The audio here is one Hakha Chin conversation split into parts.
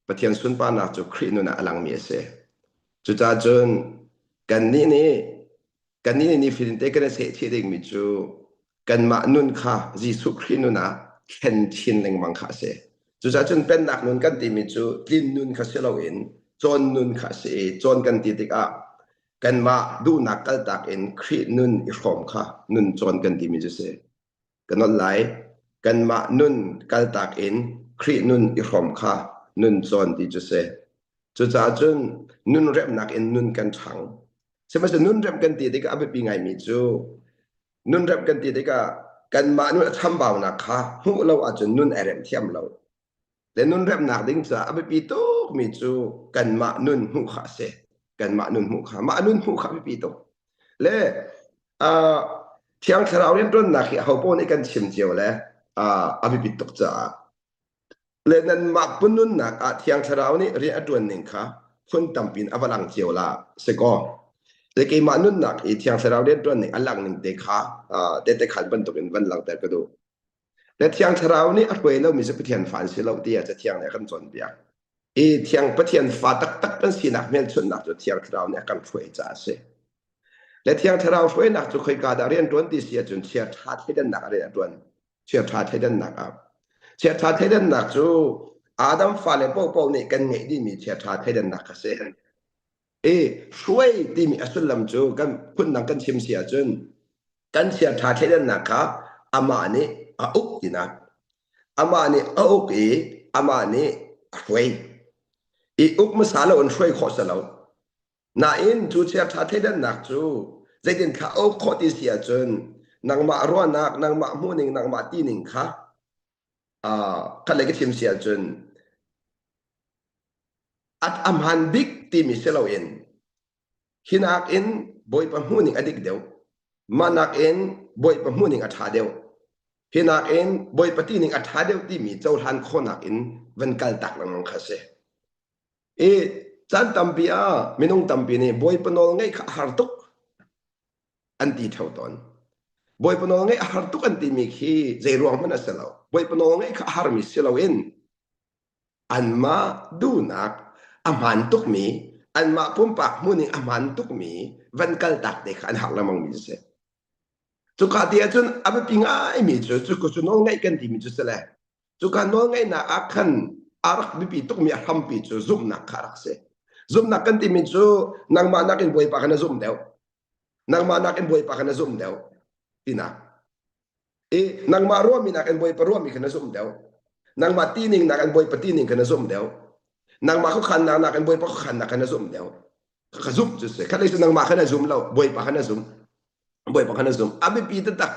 Pathian sunparnak cu Khrih nun ah a langmi a si. Cucaah cun kannih nih kannih nih nifatin te kan i sehchih dingmi cu kanmah nun kha Jesuh Khrih nun ah thlen chin lengmang kha a si. Cucaah cun pennak nun kan timi cu tlin nun kha si loin cawn nun kha a si i cawn kan ti tikah kanmah duhnak kaltak in Khrih nun i hrawm kha nun cawn kan timi cu si. Ka nolh lai. Kanmah nun kaltak in Khrih nun i hrawm kha nun cawn ti cu si. Cucaah cun nun remnak in nun kan ṭhang. Sihmanhsehlaw nun remh kan ti tikah a biapi ngaimi cu nun remh kan ti tikah kanmah nun a chambaunak kha hmuh lo ahcun nun ai remh thiam lo. Le nun remhnak ding caah a biapi tukmi cu kanmah nun hmuh kha a si. Kanmah nun hmuh kha. Mah nun hmuh kha a biapi tuk. Le uh, Thiang Thlarau rianṭuannak hi ahopaoh nih kan chim cio le uh, a biapit tuk caah le nanmah pununnak ah Thiang Thlarau nih rian a ṭuan ning kha phun tampi in a va lang cio la si kaw. Le keimah nunnak i Thiang Thlarau rianṭuan ning a lang ning te kha uh, tehte khan bantukin van langhter ka duh. Le Thiang Thlarau nih a hruai lomi cu Pathian fa an si lo tiah Cathiang nih a kan cawnpiak. I Thiang Pathian fa taktak kan sinak hmelchunhnak cu Thiang Thlarau nih a kan hruai caah a si. Le Thiang Thlarau hruainak cu khoika dah rian ṭuan ti si ahcun chiaṭha thleidannak ah rian a ṭuan. Chiaṭha thleidannak ah. Chiaṭha thleidannak cu Adam fale paohpaoh nih kan ngeih dihmi chiaṭha thleidannak kha si. I hruai timi a sullam cu kan phundang kan chim si ahcun kan chiaṭha thleidannak kha amah nih a uk tinak. Amah nih a uk i amah nih a hruai. I uk hmasa lo in hruai khawh si lo. Nain cu chiaṭha thleidannak cu zeitin thla a uk khawh ti si ahcun nangmah ruahnak, nangmah hmuhning, nangmah tining kha uh, khatlei ka chim si ahcun a hmaan bik timi si loin hi nakin Bawipa hmuhning a dik deuh. Mah nakin Bawipa hmuhning a ṭha deuh. Hi nakin Bawipa tining a ṭha deuh timi cohlan khawhnak in van kal tak lengmang kha si. I caan tampi ah minung tampi nih Bawipa nawl ngaih kha a har tuk an ti ṭheo tawn. Bawipa nawl ngaih a har tuk an timi khi zei ruang hmanh a si lo. Bawipa nawl ngaih kha a harmi si loin anmah duhnak a hmaan tukmi, anmah pumpak hmuhning a hmaan tukmi van kaltak te kha an har lengmangmi a si. Cuka ti ahcun a biapi ngaimi cu cu cu nawlngaih kan timi cu si le cuka nawlngaihnak ah khan a rak biapi tukmi a hrampi cu zumhnak kha a rak si. Zumhnak kan timi cu nangmah nakin Bawipa kha na zumh deuh. Nangmah nakin Bawipa kha na zumh deuh tinak. I nangmah ruahmi nakin Bawipa ruahmi kha na zumh deuh. Nangmah tining nakin Bawipa tining kha na zumh deuh. Nangmah khuakhannak nakin Bawipa khuakhannak kha na zumh deuh. Ka zumh cu si. Khat lei cu nangmah kha na zum lo, Bawipa kha na zum. Bawipa kha na zum. A biapi taktak.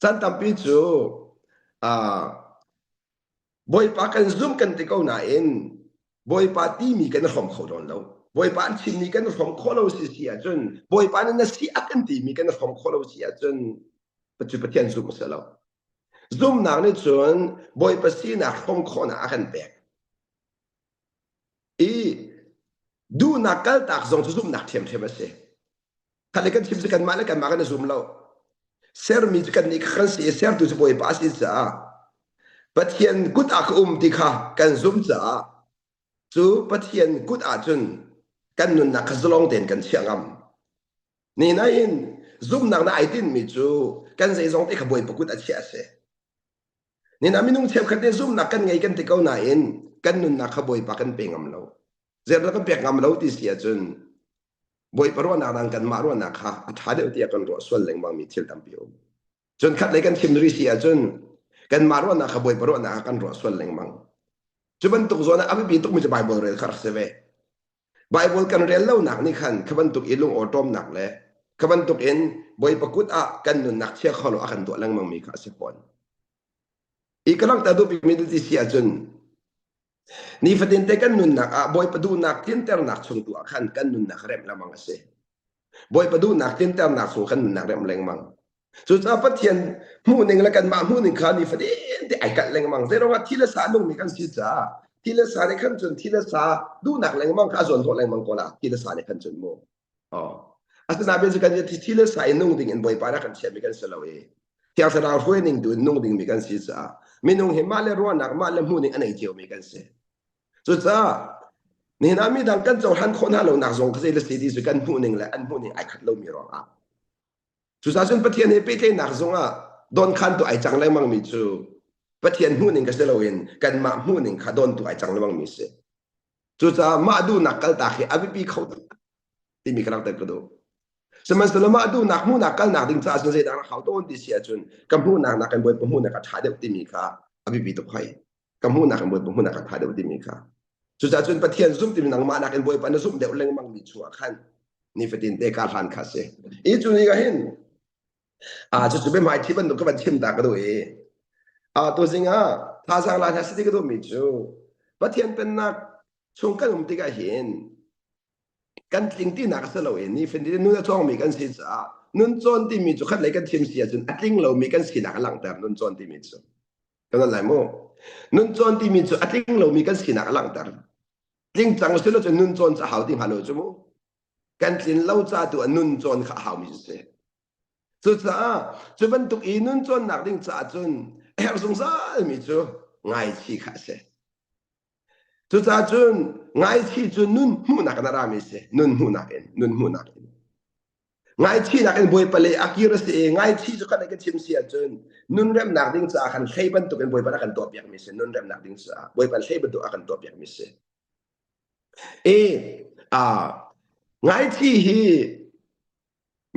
Caan tampi cu uh, Bawipa kan zum kan ti ko nain Bawipa timi kan hrawm kho dawn lo. Bawipa an chimmi kan hrawm khawh lo si si ahcun Bawipa nih na si a kan timi kan hrawm khawh lo si ahcun cu Pathian zumh a si lo. Zumhnak nih cun Bawipa sinak hrawm khawhnak a kan pek. I duhnak kaltak zong cu zumhnak ṭhiamṭhiam a si. Khat le kan chim cu kanmah le kanmah kan i zum lo. Sermi cu kannih kha kan si i sertu cu Bawipa a si caah Pathian kut ah ka um ti kha kan zumh caah cu Pathian kut ah cun kan nunnak kha zalong tein kan chiah ngam. Ni nain zumhnak na ai tinhmi cu kan zeizong te kha Bawipa kut a chiah a si. Nin ah minung cheukhat nih zumhnak kan ngei kan ti ko nain kan nunnak kha Bawipa kan pe ngam lo. Zeidah kan pek ngam lo ti si ahcun Bawipa ruahnak dang kanmah ruahnak kha a ṭha deuh tiah kan ruah sual lengmang mi thil tampi a um. Cun khat lei kan chim rih si ahcun kanmah ruahnak kha Bawipa ruahnak ah kan ruah sual lengmang. Cu bantuk zawn ah a biapi tukmi cu Baibal rel kha rak si ve. Baibal kan rel lonak nih khan kha bantuk i lung awṭawmnak le kha bantuk in Bawipa kut ah kan nunnak chia kho lo a kan tuah lengmang mi kha a si fawn. I ka langhter duh bikmi ti si ahcun nifatin te kan nunnak ah Bawipa duhnak tlinternak chung tu ah khan kan nunnak remh lengmang a si. Bawipa duhnak tlinternak chung kan nunnak remh lengmang. Cucaah Pathian hmuhning le kanmah hmuhning kha nifatin te ai kalh lengmang. Zeiruangah thi le sa nungmi kan si caah thi le sa nih khan cun thi le sa duhnak lengmang kha a zuan hnawh lengmang ko la thi le sa nih khan cun mu. Oh. Asinain cu kan thi le sa in nung ding in Bawipa nih kan chiahmi kan si lo i Thiang Thlarau hruai ning tu in nung dingmi kan si caah minung hi mah le ruahnak mah le hmuhning a nei ciomi kan si. Cucaah nihin ah midang kan cohlan khawh hna lonak zong kha zei le si ti cu kan hmuhning le an hmuhning ai khat lomi ruangah. Cucaah cun Pathian he pehtlaihnak zongah dawnkhantu ai cang lengmangmi cu Pathian hmuhning ka si loin kanmah hmuhning kha dawntu ai cang lengmangmi si. Cucaah mah duhnak kaltak hi a biapi kho timi ka langhter ka duh. Sihmanhsehlaw mah duhnak hmuhnak kalnak ding caah cun zeidah rak hau tawn ti si ahcun ka hmuhnak nakin Bawipa hmuhnak a ṭha deuh timi kha a biapi tuk hoi. Ka hmuhnak in Bawipa hmuhnak a ṭha deuh timi kha. Cucaah cun Pathian zumh timi nangmah nakin Bawipa na zumh deuh lengmang mi chungah khan nifatin te ka hlan kha si. I cu ni ah hin a cucu biahmai thi bantuk ka van chim ta ka duh i a tuzing ah thazaang la hna si ti ka duhmi cu Pathian pennak chung kan um tikah hin kan tling tinak a si lo i nifatin nun a cawngmi kan si caah nun cawn timi cu khat lei kan chim si ahcun a tling lomi kan sinak a langhter nun cawn timi cu kan lai mu nun cawn timi cu a tling lomi kan sinak a langhter tling cang si lo cun nun cawn cu a hau ti hnga lo cu mu kan tlin lo ca tu a nun cawn kha a haumi si cucaah cu bantuk i nun cawnnak ding caah cun a herh zungzalmi cu ngaichih kha a si Cucaah cun ngaichih cu nun hmuhnak in a rami si. Nun hmuhnak in, nun hmuhnak in. Ngaichihnak in Bawipa le a kir a si i ngaichih cu kan kan chim si ahcun nun remnak ding caah khan hlei bantuk in Bawipa a kan tuahpiakmi si. Nun remnak ding caah Bawipa hlei bantuk a kan tuahpiakmi si. I a ngaichih hi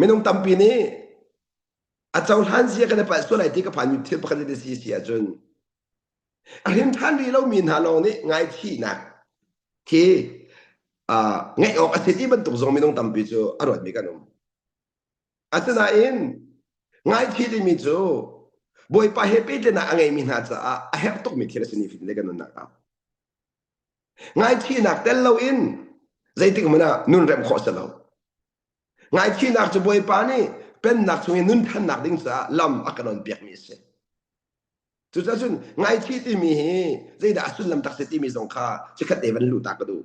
minung tampi nih a cohlan zia kan i palh sual lai ti ka phanmi thil pakhat in si si ahcun A hrin ṭhan rih lomi hna lawng nih ngaihchihnak khi ngeih awk a si ti bantuk zong minung tampi cu a ruatmi kan um. Asinain ngaichih timi cu Bawipa he pehtlaihnak a ngeimi hna caah a herh tukmi thil a si ni fatin kan nunnak ah. Ngaichihnak tel loin zeitik hmanh ah nun remh khawh si lo. Ngaichihnak cu Bawipa nih pennak chung i nun ṭhannak ding caah lam a kan onpiakmi a si. Cucaah cun ngaichih timi hi zeidah a sullam tak si timi zong kha chikkhat te van luh ta ka duh.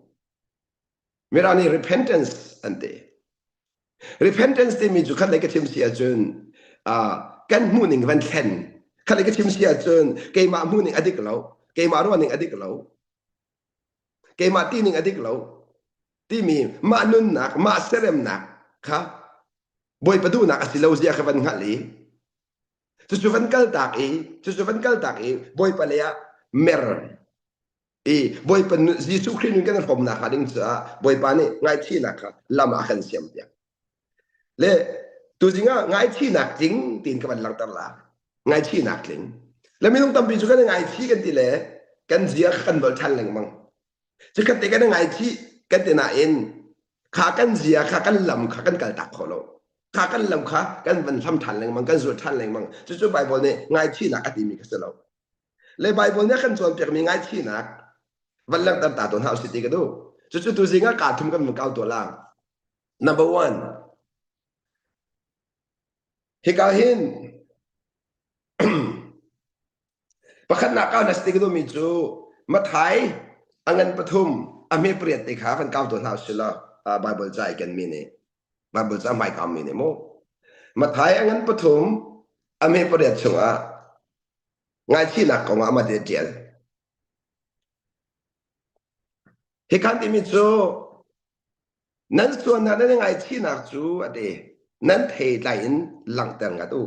Mirang nih repentance an ti. Repentance timi cu khat lei ka chim si ahcun uh, kan hmuhning van thlen. Khat lei ka chim si ahcun keimah hmuhning a dik lo, keimah ruahning a dik lo, keimah tining a dik lo timi mah nunnak, mah seremnak kha Bawipa duhnak a si lo zia kha van hngalh i Cucu van kaltak i cucu van kaltak i Bawipa lei ah mer i Bawipa Jesuh Khrih nun kan hrawmnak hnga ding caah Bawipa nih ngaihchihnak kha lam ah a kan siampiak. Le tuzing ah ngaihchihnak tling tiin ka van langhter la. Ngaihchihnak tling. Le minung tampi cu kan i ngaichih kan ti le kan zia kha kan nolh ṭhan lengmang. Cikhat te kan i ngaichih kan ti nain kha kan zia kha kan lam kha kan kaltak khawh lo. Kha kan lam kha kan van hlam ṭhan lengmang, kan zul ṭhan lengmang. Cucu Baibal nih ngaichihnak a timi kha si lo. Le Baibal nih a kan cawnpiakmi ngaichihnak van langhter ta tawn hna usih ti ka duh. Cucu tuzing ah kaa thum kan vun kau tuah la. Number one, hika hin Pakhatnak ah na si ti ka duhmi cu Mathai a ngan pathum a hme pariat te kha van kau tuah hna usih law Baibal ca i kenmi nih Baibal ca hmai kaumi nih mu Mathai a ngan pathum a hme pariat chungah ngaihchihnak kong ah amah te a ṭial. Hikhan timi cu nan sualnak nan i ngaihchihnak cu a ti nan theitlai in langhter ngat u.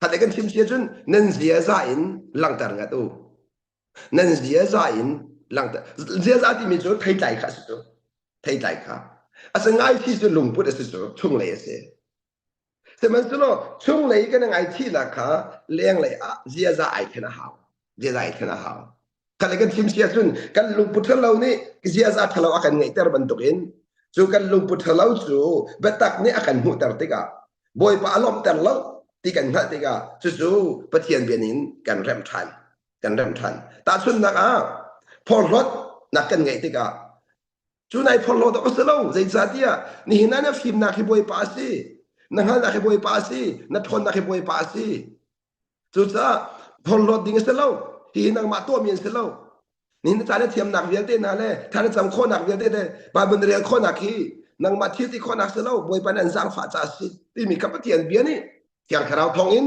Khat kan chim si ahcun nan ziaza in langhter ngat u. Nan ziaza in langhter. Ziaza timi cu theitlai kha a si cu. Theitlai kha. A si ngaithi cu lungput a si cu chunglei a si. Sihmanhsehlaw chunglei kan ngaithihnak kha lenglei ah ziaza ai thlen a hau. Ziaza ai thlen a hau. Khat kan chim si ahcun kan lungput ṭhalo nih ziaza ṭhalo a kan ngeihter bantukin cu kan lungput ṭhalo cu biatak nih a kan hmuhter tikah Bawipa a lawmhter lo ti kan hngalh tikah cucu Pathian bia in kan remh ṭhan kan remh ṭhan tahchunhnak ah phorhlawtnak kan ngeih tikah cu nai phorhlawt awk a si lo zeicahtiah nihin ah na fimnak hi Bawipa a si na hngalhnak hi Bawipa a si na ṭhawnnak hi Bawipa a si Cucaah phorhlawt ding a si lo. Hihi nangmah tuahmi an si lo. Nihin na ca na thiamnak vialte hna le thla na cam khawhnak vialte le Bible na rel khawhnak hi nangmah thil ti khawhnak si lo. Bawipa nih an zaangfah caah a si timi kha Pathian bia nih Thiang Thlarau thawngin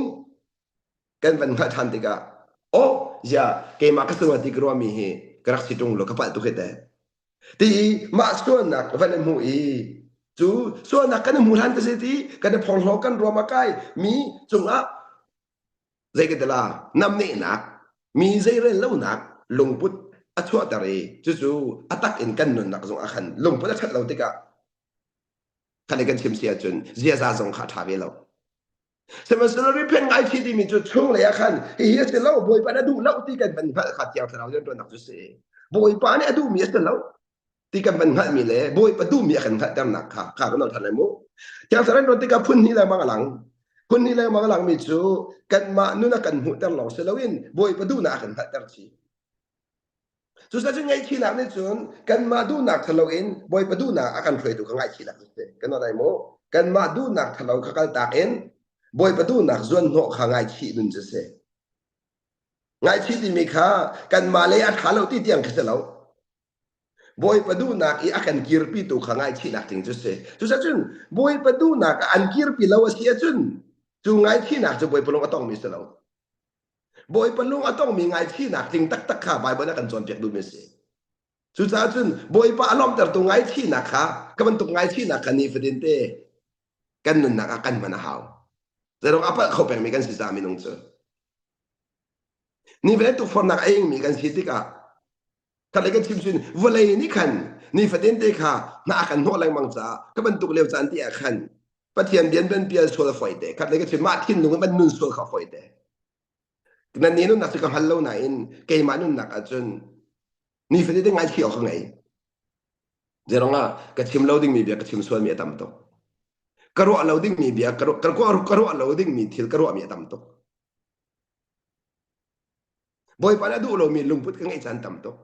kan van hngalh ṭhan tikah oh ya keimah ka sungah ti ka ruahmi hi. Ka rak si ṭung lo, ka palh tuk hi teh. Ti i mah sualnak van i hmuh i cu sualnak kan i hmu hlan ka si ti kan i phorhlaw kan ruam a kai mi cungah zei ka tila namnehnak mi zeirel lonak lungput a chuahter i cucu a tak in kan nunnak zong ah khan lungput a ṭhat lo tikah khan kan chim si ahcun ziaza zong kha a ṭha ve lo. Sihmanhsehlaw repent ngaichih timi cu chunglei ah khan hihi a si lo Bawipa nih a duh lo ti kan van hngalh kha Thiang Thlarau rianṭuannak cu si. Bawipa nih a duhmi a si lo ti kan van hngalhmi le Bawipa duhmi a kan hngalhternak kha kha kan ṭhan lai mu. Thiang Thlarau rianṭuan tikah phun hnih lengmang a lang. Phun hnih lengmang a langmi cu kanmah nun a kan hmuhter lawng si loin Bawipa duhnak a kan hngalhter chih. Cucaah cun ngaihchihnak nih cun kanmah duhnak ṭhalo in Bawipa duhnak a kan hruaitu kha ngaihchihnak cu si. Kan ai mu. Kanmah duhnak ṭhalo kha kaltak in Bawipa duhnak zuanhnawh kha ngaichih nun cu si. Ngaichih timi kha kanmah lei a ṭha lo ti tiang khi si lo. Bawipa duhnak i a kan kirpitu kha ngaihchihnak ding cu si. Cucaah cun Bawipa duhnak ah an kirpi lo a si ahcun cu ngaihchihnak cu Bawipa lung a tongmi si lo. Bawipa lung a tongmi ngaihchihnak tling taktak kha Baibal a kan cawnpiak duhmi a si. Cucaah cun Bawipa a lawmhtertu ngaihchihnak kha ka bantuk ngaihchihnak kha nifatin te kan nunnak ah kan hman a hau. Zeirong a palh kho pengmi kan si caah minung cu. Ni tukforhnak a ingmi kan si tikah khat kan chim cun vawlei nih khan nifatin te kha hna a kan hnawh lengmang caah ka bantuk lio caan ti ah khan Pathian bian ban pial sual a fawi te khat le ka chim mah thinlung in ban nun sual kha fawi te nan ni nunnak cu ka hngal lo nain keimah nunnak ahcun nifatin te ngaihchih awk ka ngei Zeirong ah ka chim lo dingmi bia ka chim sualmi a tam tuk ka ruah lo dingmi bia ka ruah lo dingmi thil ka ruahmi a tam tuk Bawipa nih a duh lomi lungput ka ngeih caan tam tuk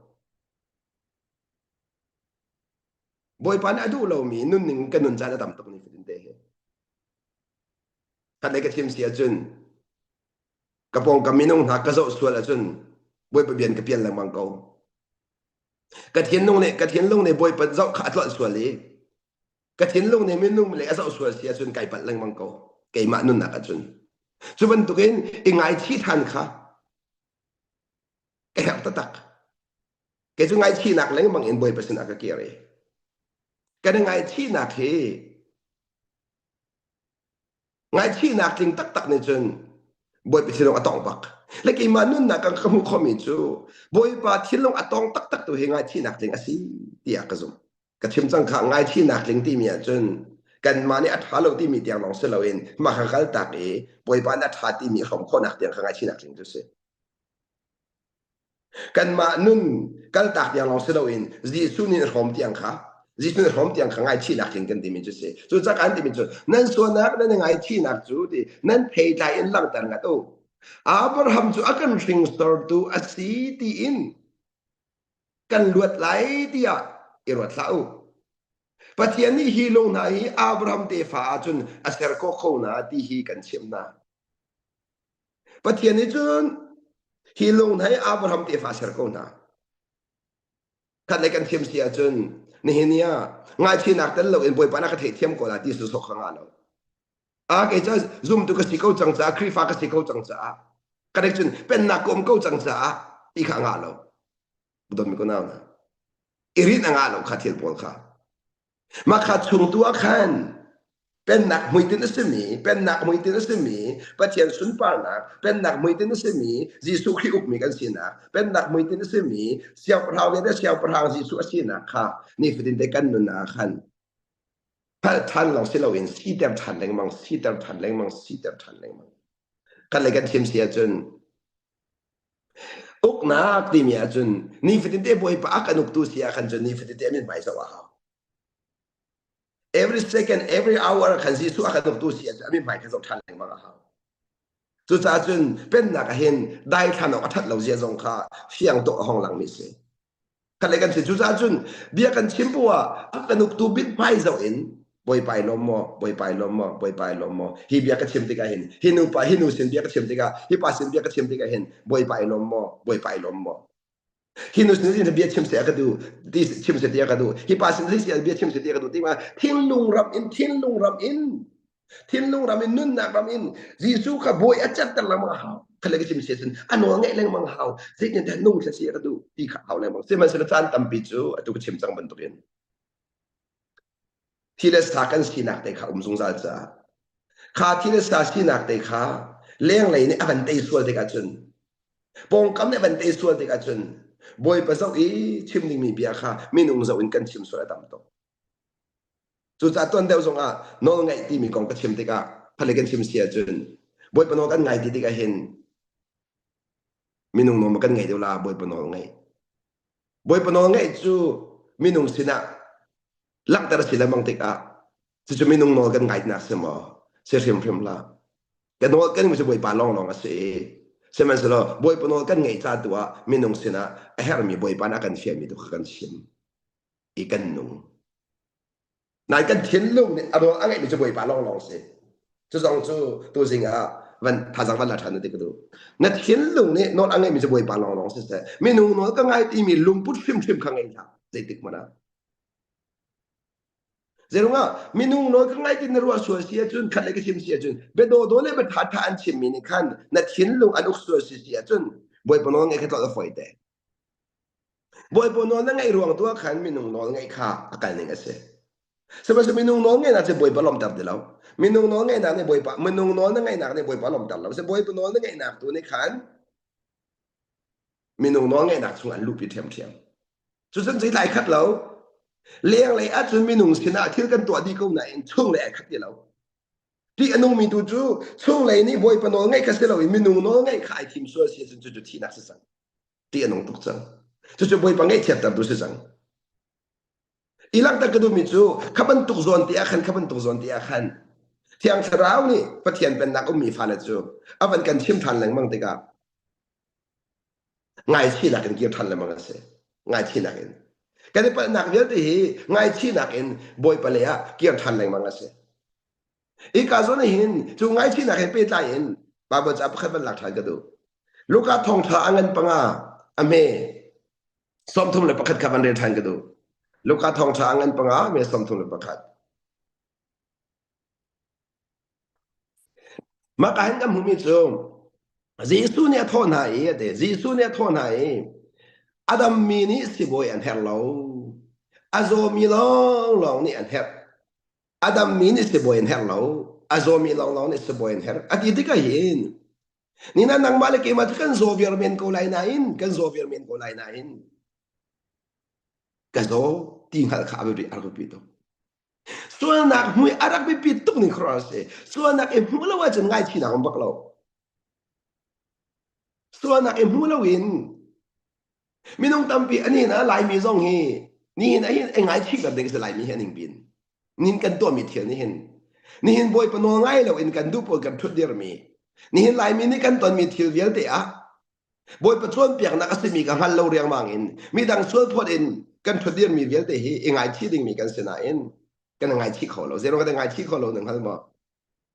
Bawipa nih a duh lomi nunning ka nun caan a tam tuk ni fatin te hi. Khat lei ka chim si ahcun ka pawngkam minung hna ka zoh sual ahcun Bawipa bian ka pial lengmang ko. Ka thinlung nih ka thinlung nih Bawipa zoh kha a tlolh sual i ka thinlung nih minung le a zoh sual si ahcun kai palh lengmang ko keimah nunnak ahcun. Cu bantukin i ngaichih than kha ka herh taktak. Kei cu ngaihchihnak lengmang in Bawipa sinah ka kir i kan i ngaihchihnak hi ngaihchihnak tling taktak nih cun Bawipa thinlung a tong bak. Le keimah nunnak kan ka hmuh khomi cu Bawipa thinlung a tong taktak tu hi ngaihchihnak tling a si tiah ka zumh. Ka chim cang kha ngaihchihnak tling timi ahcun kanmah nih a ṭha lo timi tiang lawng si loin mah kha kaltak i Bawipa nih a ṭha timi hrawm khawhnak tiang kha ngaihchihnak tling cu a si. Kanmah nun kaltak tiang lawng si loin Jesuh nih hrawm tiang kha Jesuh nih hrawm tiang kha ngaihchihnak tling kan timi cu si. Cu cak an timi cu nan sualnak nan i ngaihchihnak cu ti nan theitlai in langhter ngat u. Abraham cu a kan hringsortu a si tiin kan luat lai tiah i ruat hlah u. Pathian nih hi lung hna hi Abraham tefa ahcun a ser khawh kho hna ti hi kan chimh hna. Pathian nih cun hi lung hna hi Abraham tefa ser ko hna. Khat lei kan thiam si ahcun nihin ni ah ngaihchihnak tel loin Bawipa na ka theihthiam ko la ti sawsawh kha ngah lo. A kei cu zumtu ka si ko cang caah Khrihfa ka si ko cang caah ka nek cun pennak ka um ko cang caah ti kha ngah lo. Dawtmi ko nau na. I rin a ngah lo kha thil pawl kha. Mah kha chung tu ah khan pennak hmuitinh a simi, pennak hmuitinh a simi, Pathian sunparnak, pennak hmuitinh a simi, Jesuh Khrih ukmi kan sinak, pennak hmuitinh a simi, siangpahrang vialte siangpahrang Jesuh a sinak kha nifatin te kan nun ah khan hngalh ṭhan lawng si loin siter ṭhan lengmang, siter ṭhan lengmang, siter ṭhan lengmang. Kan lei kan chim si ahcun uknak timi ahcun nifatin te Bawipa a kan uktu si ah khan cun nifatin te a mithmai zoh a hau. Every second, every hour khan Jesuh a kan uktu si ahcun a mithmai kha zoh ṭhan lengmang a hau. Cucaah cun pennak ah hin daithlan awk a ṭhat lo zia zong kha fiang tuk a hong langmi si. Khat le kan si. Cucaah cun bia kan chim poah ah a kan uktu mithmai zoh in Bawipa i lawm maw, Bawipa i lawm maw, Bawipa i lawm maw. Hi bia ka chim tikah hin hi nu pa hi nu sin bia ka chim tikah hi pa sin bia ka chim tikah hin Bawipa i lawm maw, Bawipa i lawm maw. Hi nu sin bia chim seh a ka duh, ti chim seh ti a ka duh. Hi pa sin bia chim seh ti a ka duh ti ma thinlung ram in thinlung ram in. Thinlung ram in nunnak ram in Jesuh kha bawi a certer lengmang a hau. Khale ka chim sia cun a nawl ngeih lengmang a hau. Zeitintiah nung thla si ka duh ti kha hau lengmang. Sihmanhsehlaw caan tampi cu atu ka chim cang bantukin thi le sa kan sinak te kha um zungzal caah kha thi le sa sinak te kha lenglei nih a van tei sual tikah cun pawngkam nih a van tei sual tikah cun Bawipa zoh i chim dingmi bia kha minung zoh in kan chim sual a tam tuk. Cucaah tuan deuh zongah nawlngaih timi kong ka chim tikah phale kan chim si ahcun Bawipa nawl kan ngai ti tikah hin minung nawl kan ngaih deuh la Bawipa nawl ngaih. Bawipa nawl ngaih cu minung sinah langhter a si lengmang tikah cucu minung nawl kan ngaihnak si maw? Si hrimhrim hlah. Kan nawl kan cu Bawipa lawnglawng a si i sihmanhsehlaw Bawipa nawl kan ngaih ca tu ah minung sinah a herhmi Bawipa nih a kan fialmi tu kha kan chim i kan nung. Nai kan thinlung nih a nawl a ngeihmi cu Bawipa lawnglawng si. Cu zong cu tuzing ah van thazang van la ṭhan na ti ka duh. Na thinlung nih nawl a ngeihmi cu Bawipa lawnglawng si seh. Minung nawl ka ngai timi lungput hrimhrim kha ngei hlah. Zeitik hmanh ah. Zeirungah minung nawl ka ngai ti na ruah sual si ahcun khat le ka chim si ahcun bia dawdawh le bia ṭhaṭha an chimmi nih khan na thinlung an uk sual si si ahcun Bawipa nawl ngeih kha tlolh a fawi te. Bawipa nawl na ngaih ruang tu ah khan minung nawl ngaih kha a kal ning a si. Sihmanhsehlaw minung nawl ngaihnak cu Bawipa lawmhter ti lo. Minung nawl ngaihnak nih Bawipa minung nawl na ngaihnak nih Bawipa lawmhter lo. Bawipa nawl na ngaihnak tu nih khan minung nawl ngaihnak chung an luhpi ṭhiamṭhiam. Cucun zeitlai ai khat lo. Lenglei ahcun minung sinah thil kan tuah dih ko nain chunglei ai khat ti lo. Ti a nungmi tu cu chunglei nih Bawipa nawl ngaih kha si loin minung nawl ngaih kha ai thim sual si ahcun cucu thihnak si cang. Ti a nung tuk cang. Cucu Bawipa ngaihthiamtertu si cang. I langhter ka duhmi cu kha bantuk zawn te ah khan kha bantuk zawn te ah khan Thiang Thlarau nih Pathian pennak ummi fale cu a van kan chim ṭhan lengmang tikah ngaichihnak in kir ṭhan lengmang a si. Ngaichihnak in. Kan i palhnak vialte hi ngaichihnak in Bawipa lei ah kir ṭhan lengmang a si. Hika zawn ah hin cu ngaichihnak he pehtlai in Baibal ca pakhat van lak ṭhan ka duh. Luka thawngṭha a ngan panga a hme 31 kha van rel ṭhan ka duh. Luka thawngṭha a ngan panga a hme 31. Mah ka hin kan hmuhmi cu Jesuh nih a thawh hna i a ti. Jesuh nih a thawh hna i a dammi nih sibawi an herh lo. A zawmi lawnglawng nih an herh. A dammi nih sibawi an herh lo. A zawmi lawnglawng nih sibawi an herh. A ti tikah hin nina nangmah le keimah cu kan zaw viar men ko lai nain kan zaw viar men ko lai nain ka zaw ti hngalh kha a biapi a rak biapi tuk. Sualnak hmui a rak biapi tuk ning khuaruah a si. Sualnak i hmuh lo ahcun ngaihchihnak um bak lo. Sualnak i hmu loin minung tampi ani na Laimi zong hi nihin ahin ai ngaichih ber ding si Laimi hi aning bin. Nin kan tuahmi thil nihin. Nihin Bawipa nawl ngai loin kan duh pawl kan ṭhut dirmi. Nihin Laimi nih kan tonmi thil vialte ah Bawipa cawnpiaknak a simi ka hngal lo riangmang in midang sualphawt in kan ṭhutdirmi vialte hi i ngaichih dingmi kan si nain kan i ngaichih kho lo. Zeiruang kan i ngaichih kho lo na hngal maw?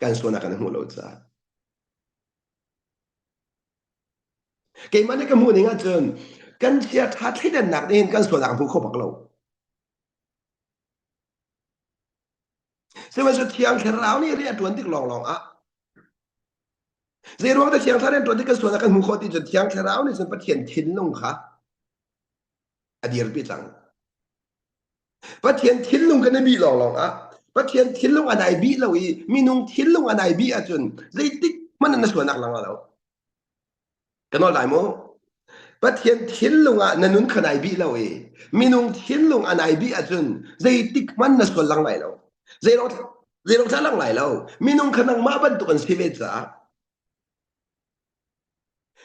Kan sualnak kan hmuh lo caah. Keimah nih ka hmuh ning ahcun kan chiaṭha thleidannak nih hin kan sualnak hmu kho bak lo. Sihmanhsehlaw Thiang Thlarau nih rian a ṭuan tik lawnglawng ah Zeiruang dah Thiang Thlarau rian ṭuan tik kan sualnak kan hmuh khawh ti cun Thiang Thlarau nih cun Pathian thinlung kha a dirpi cang. Pathian thinlung kan i bih lawnglawng ah Pathian thinlung a nai bih lo i minung thinlung a nai bih ahcun zeitik hmanh na sualnak lang lo. Ka nawl lai mu. Pathian thinlung ah na nun kha nai bih lo i minung thinlung a nai bih ahcun zeitik hmanh na sual lang lai lo. Zeirong zeirong thla lang lai lo. Minung kha nangmah bantuk an si ve caah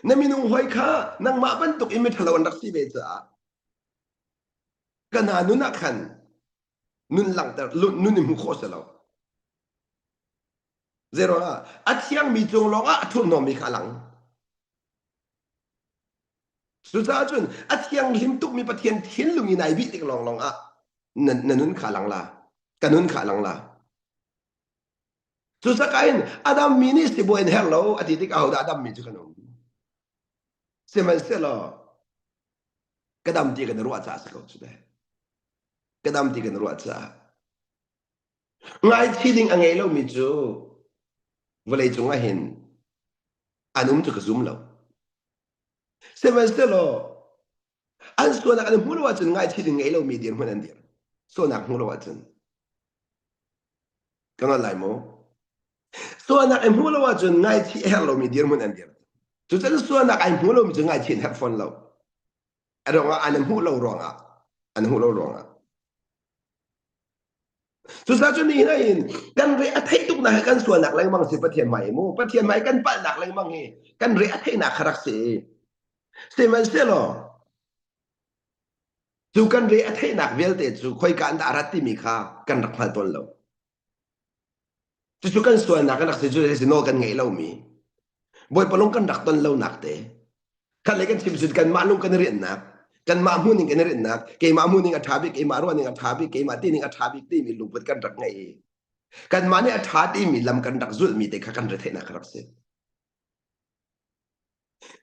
na minung hawi kha nangmah bantuk in miṭhalo an rak si ve caah ka hna nun ah khan nun langhter nun i hmu khawh si lo. Zeiruangah a thiangmi cung lawngah a thurhnawmmi kha a lang. Cucaah cun a thianghlim tukmi Pathian thinlung i nai bih tik lawnglawng ah na, na nun kha a lang la. Ka nun kha a lang la. Cucaah in a dammi nih sibawi an herh lo a ti tik ahodah a dammi cu kan um. Sihmanhsehlaw ka dam ti kan ruah caah si ko cu deh. Ka dam ti kan ruah caah. Ngaichih ding a ngei lomi cu vawleicung ah hin an um cu ka zum lo. Sihmanhsehlaw an sualnak an hmuh lo ahcun ngaichih ding ngei lomi dirhmun an dir. Sualnak hmuh lo ahcun. Ka ngal lai maw? Sualnak an hmuh lo ahcun ngaichih a herh lomi dirhmun an dir. Cucun sualnak ai hmu lomi cu ngaichih an herh fawn lo. A ruangah an hmuh lo ruangah an hmuh lo ruangah. Cucaah cu ni hin kan re a theih tuknak hi kan sualnak lengmang si Pathian hmai mu. Pathian hmai kan palhnak lengmang hi kan re a theihnak kha rak si. Sihmanhsehlaw cu kan re a theihnak vialte cu khoika an dah a rat timi kha kan rak hngal tawn lo. Cucu kan sualnak kan rak si cu si nawl kan ngeih lomi Bawipa lung kan rak ton lonak te khat le kan chim cun kanmah lung kan i rianhnak kanmah hmuhning kan i rinhnak keimah hmuhning a ṭha bik keimah ruahning a ṭha bik keimah tining a ṭha bik timi lungput kan rak ngeih i kanmah nih a ṭha timi lam kan rak zulhmi te kha kan retheihnak rak si.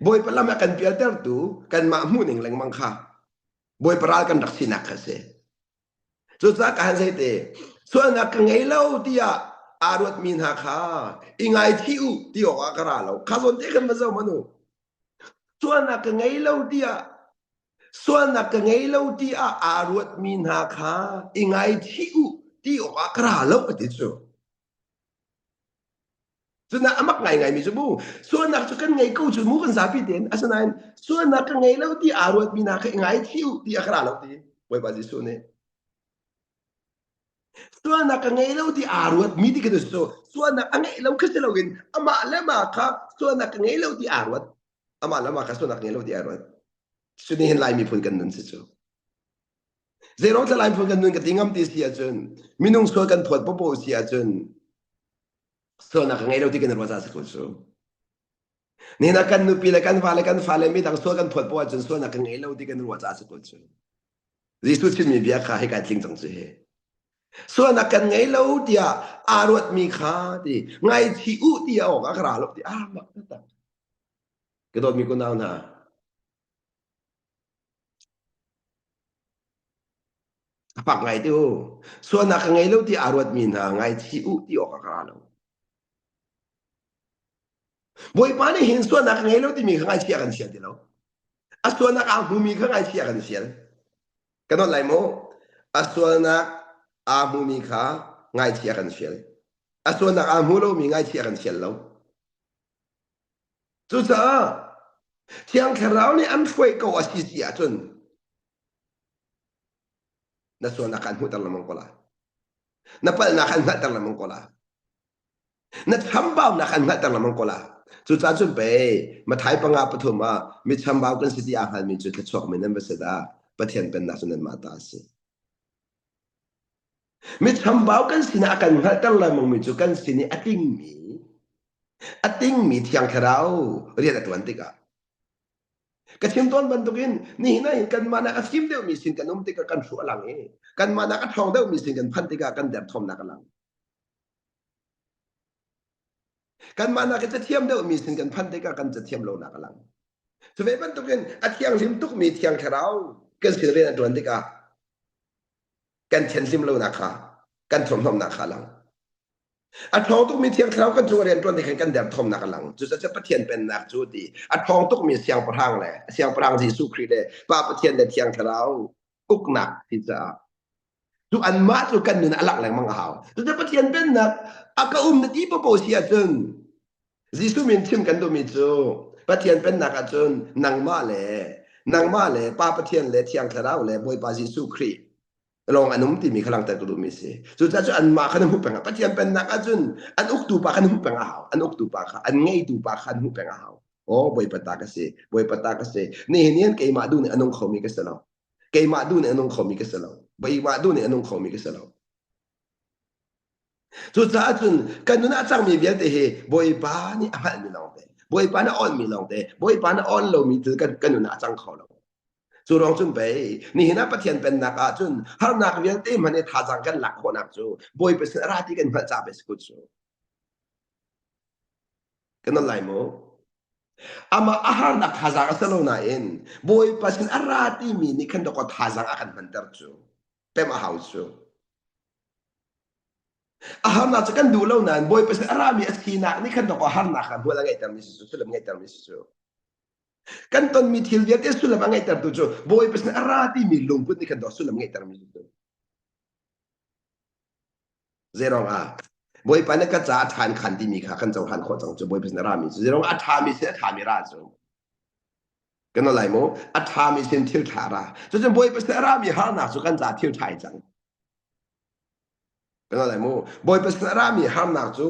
Bawipa lam a kan pialtertu kanmah hmuhning lengmang kha Bawipa ral kan rak sinak kha si. Cucaah ka han zei te sualnak ka ngei lo tiah aa ruatmi hna kha i ngaithih u ti awkah ka ra lo. Kha zawn te khan va zoh hmanh u. Sualnak ka ngei lo tiah sualnak ka ngei lo tiah aa ruatmi hna kha i ngaithih u ti awkah ka ra lo a ti cu. Cuna a mak ngaingaimi cu mu sualnak cu kan ngei ko cu mu kan zapi tein asinain sualnak ka ngei lo ti aa ruatmi hna kha i ngaithih u ti a ka ra lo ti Bawipa Jesuh nih sualnak ka ngei lo ti aa ruatmi ti kha cu sualnak a ngeih lo kha si loin amah le mah kha sualnak ka ngei lo ti aa ruat amah le mah kha sualnak ngei lo ti aa ruat cu nih hin Lai miphun kan nun si cu Zeiruang thla Lai miphun kan nun ka ti ngam ti si ahcun minung sual kan phawt popo si ahcun sualnak ka ngei lo ti kan ruah ca si ko cu. Nihin ah kan nupi le kan va le kan fale midang sual kan phawt poah ahcun sualnak ka ngei lo ti kan ruah ca si ko cu. Jesuh chimmi bia kha hika tling cang cu hi. Sualnak kan ngei lo tiah aa ruatmi kha ti ngaichih u ti a awk a ka ra lo ti ah mak taktak. Ka dawtmi kunau hna, A fak ngai te u. Sualnak ka ngei lo ti aa ruatmi hna ngaichih u ti awk a ka ra lo. Bawipa nih hin sualnak ka ngei lo timi kha ngaichih a kan sial ti lo. A sualnak aa hmumi kha ngaichih a kan sial. Ka dawt lai mu. A sualnak aa hmumi kha ngaichih a kan sial. A sualnak aa hmu lomi ngaichih a kan sial lo. Cucaah Thiang Thlarau nih an hruai ko a si si ahcun na sualnak an hmuhter lengmang ko lai. Na palhnak an hngalhter lengmang ko lai. Na chambaunak an hngalhter lengmang ko lai. Cucaah cun pei Mathai panga pathum ah mi chambau kan si ti aa hngalmi cu thluachuakmi nan va si dah Pathian pennak cu nanmah ta a si. Mi chambau kan sinah a kan hngalhter lengmangmi cu kan sin i a tlingmi a tingmi Thiang Thlarau rian a ṭuan tikah ka chim tawn bantukin nihin ah hin kanmah nak a fim deuhmi sin kan um tikah kan hruh a lang i kanmah nak a ṭhawng deuhmi sin kan phanh tikah kan derthawmnak a lang. Kanmah nak i cathiam deuhmi sin kan phanh tikah kan cathiam lonak a lang. Cu ve bantukin a thianghlim tukmi Thiang Thlarau kan sin rian a ṭuan tikah kan thianhlim lonak kha kan thurhnomnak kha a lang. A ṭhawng tukmi Thiang Thlarau kan cung rian ṭuan ti khan kan derthawmnak a lang. Cucaah Pathian pennak cu ti a ṭhawng tukmi Siangpahrang le Siangpahrang Jesuh Khrih le Pa Pathian le Thiang Thlarau uknak ti caah cu anmah cu kan nun a lak lengmang a hau. Cucaah Pathian pennak a ka um na ti popo si ahcun Jesuh min chim kan duhmi cu Pathian pennak ahcun nangmah le nangmah le Pa Pathian le Thiang Thlarau le Bawipa Jesuh Khrih lawng an um timi kha langhter ka duhmi si. Cucaah cu anmah kha na hmuh peng. Pathian pennak ahcun an uktu pa kha na hmuh peng a hau. An uktu pa kha, an ngeitu pa kha an hmuh peng a hau. Aw Bawipa ta ka si, Bawipa ta ka si. Nihin hin keimah duh nih a nung khomi ka si lo. Keimah duh nih a nung khomi ka si lo. Keimah duh nih a nung khomi ka si lo. Cucaah cun kan nun ah cangmi vialte hi Bawipa nih a hngalhmi lawngte, Bawipa nih a awnhmi lawngte, Bawipa nih a awn lomi thil kan, kan nun ah a cang kho lo. Cu ruang cun pei nihin ah Pathian pennak ah cun harnak vialte hmanh i thazaang kan lak khawhnak cu Bawipa sin a ra ti kan hngalh caah pei si kun cu. Kan non lai mu. Amah a harnak thazaang a si lo nain Bawipa sin a ra timi nih khan dawkaw thazaang a kan hmanter cu. Pem a hau cu. A harnak cu kan duh lo nain Bawipa sin a rami a sinak nih khan dawkaw harnak kha hmual a ngeihtermi si cu sullam ngeihtermi si cu. Kan tonmi thil vialte sullam a ngeihtertu cu Bawipa sin a ra timi lungput nih khan dawh sullam ngeihtermi si cu. Zeirong ah Bawipa nih ka ca a ṭhan khan timi kha kan cohlan khawh cang cu Bawipa sin a rami cu. Zeirong a ṭhami sin a ṭhami ra cu. Kan lai mu a ṭhami sin thil ṭha ra. Cucun Bawipa sin a rami harnak cu kan ca thil ṭha i cang. Kan lai mu Bawipa sin a rami harnak cu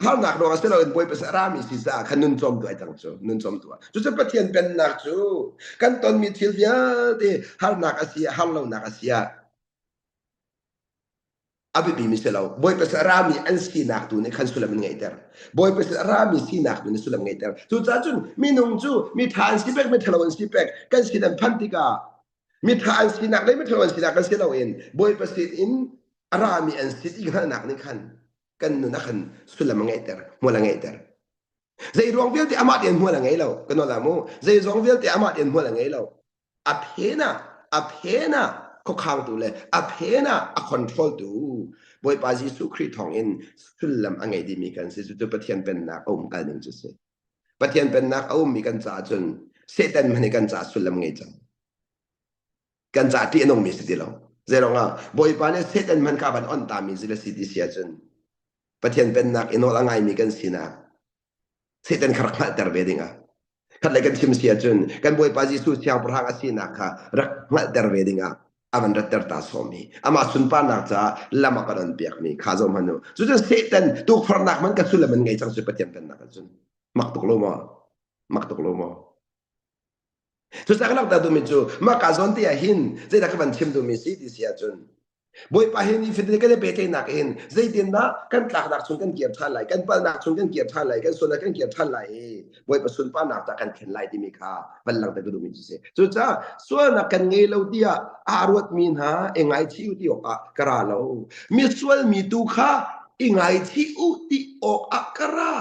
harnak ruang ah si loin Bawipa sin a rami si caah khan nun cawmtu ai cang cu nun cawmtu ah. Cucu Pathian pennak cu kan tonmi thil vialte harnak a si ah harlonak a si ah a biapimi si lo. Bawipa sin a rami an sinak tu nih khan sullam an ngeihter. Bawipa sin a rami sinak tu nih sullam ngeihter. Cucaah cun minung cu mi ṭha an si pek, mi ṭhalo an si pek, kan sin an phanh tikah mi ṭha an sinak le mi ṭhalo an sinak kan si loin Bawipa sin in a rami an si ti hngalhnak nih khan kan nun ah khan sullam a ngeihter, hmual a ngeihter. Zei ruang vialte amah tein hmual a ngei lo. Kan nawl mu. Zei zong vialte amah tein hmual a ngei lo. A phen ah a phen ah khuakhangtu le a phen ah a control tu Bawipa Jesuh Khrih thawng in sullam a ngei dihmi kan si. Cucu Pathian pennak a um kal ning cu si. Pathian pennak a ummi kan caah cun Satan hmanh hi kan caah sullam ngei cang. Kan caah ṭih a nungmi si ti lo. Zeiruang ah Bawipa nih Satan hmanh kha van onh tami si le si ti si ahcun Pathian pennak i nawl a ngaimi kan sinak Satan kha rak hngalhter ve ding ah khat le kan chim si ahcun kan Bawipa Jesuh siangpahrang a sinak kha rak hngalhter ve ding ah a van ratter ta sawmi amah sunparnak caah lam a kan on piakmi kha zoh hmanh u cucun Satan tukforhnak man ka sullam an ngei cang cu Pathian pennak ahcun mak tuk lo maw mak tuk lo maw Cucaah ka langhter duhmi cu mah ka zawn te ah hin zeidah ka van chim duhmi si ti si ahcun Bawipa he nifatin kan i pehtlaihnak hin zeitindah kan tlaknak chung kan kir ṭhan lai, kan palhnak chung kan kir ṭhan lai, kan sualnak kan kir ṭhan lai i Bawipa sunparnak tah kan thlen lai timi kha van langhter ka duhmi cu si. Cucaah sualnak kan ngei lo tiah aa ruatmi hna i ngaichih u ti awkah ka ra lo. Misual mi tu kha i ngaichih u ti awkah ka ra.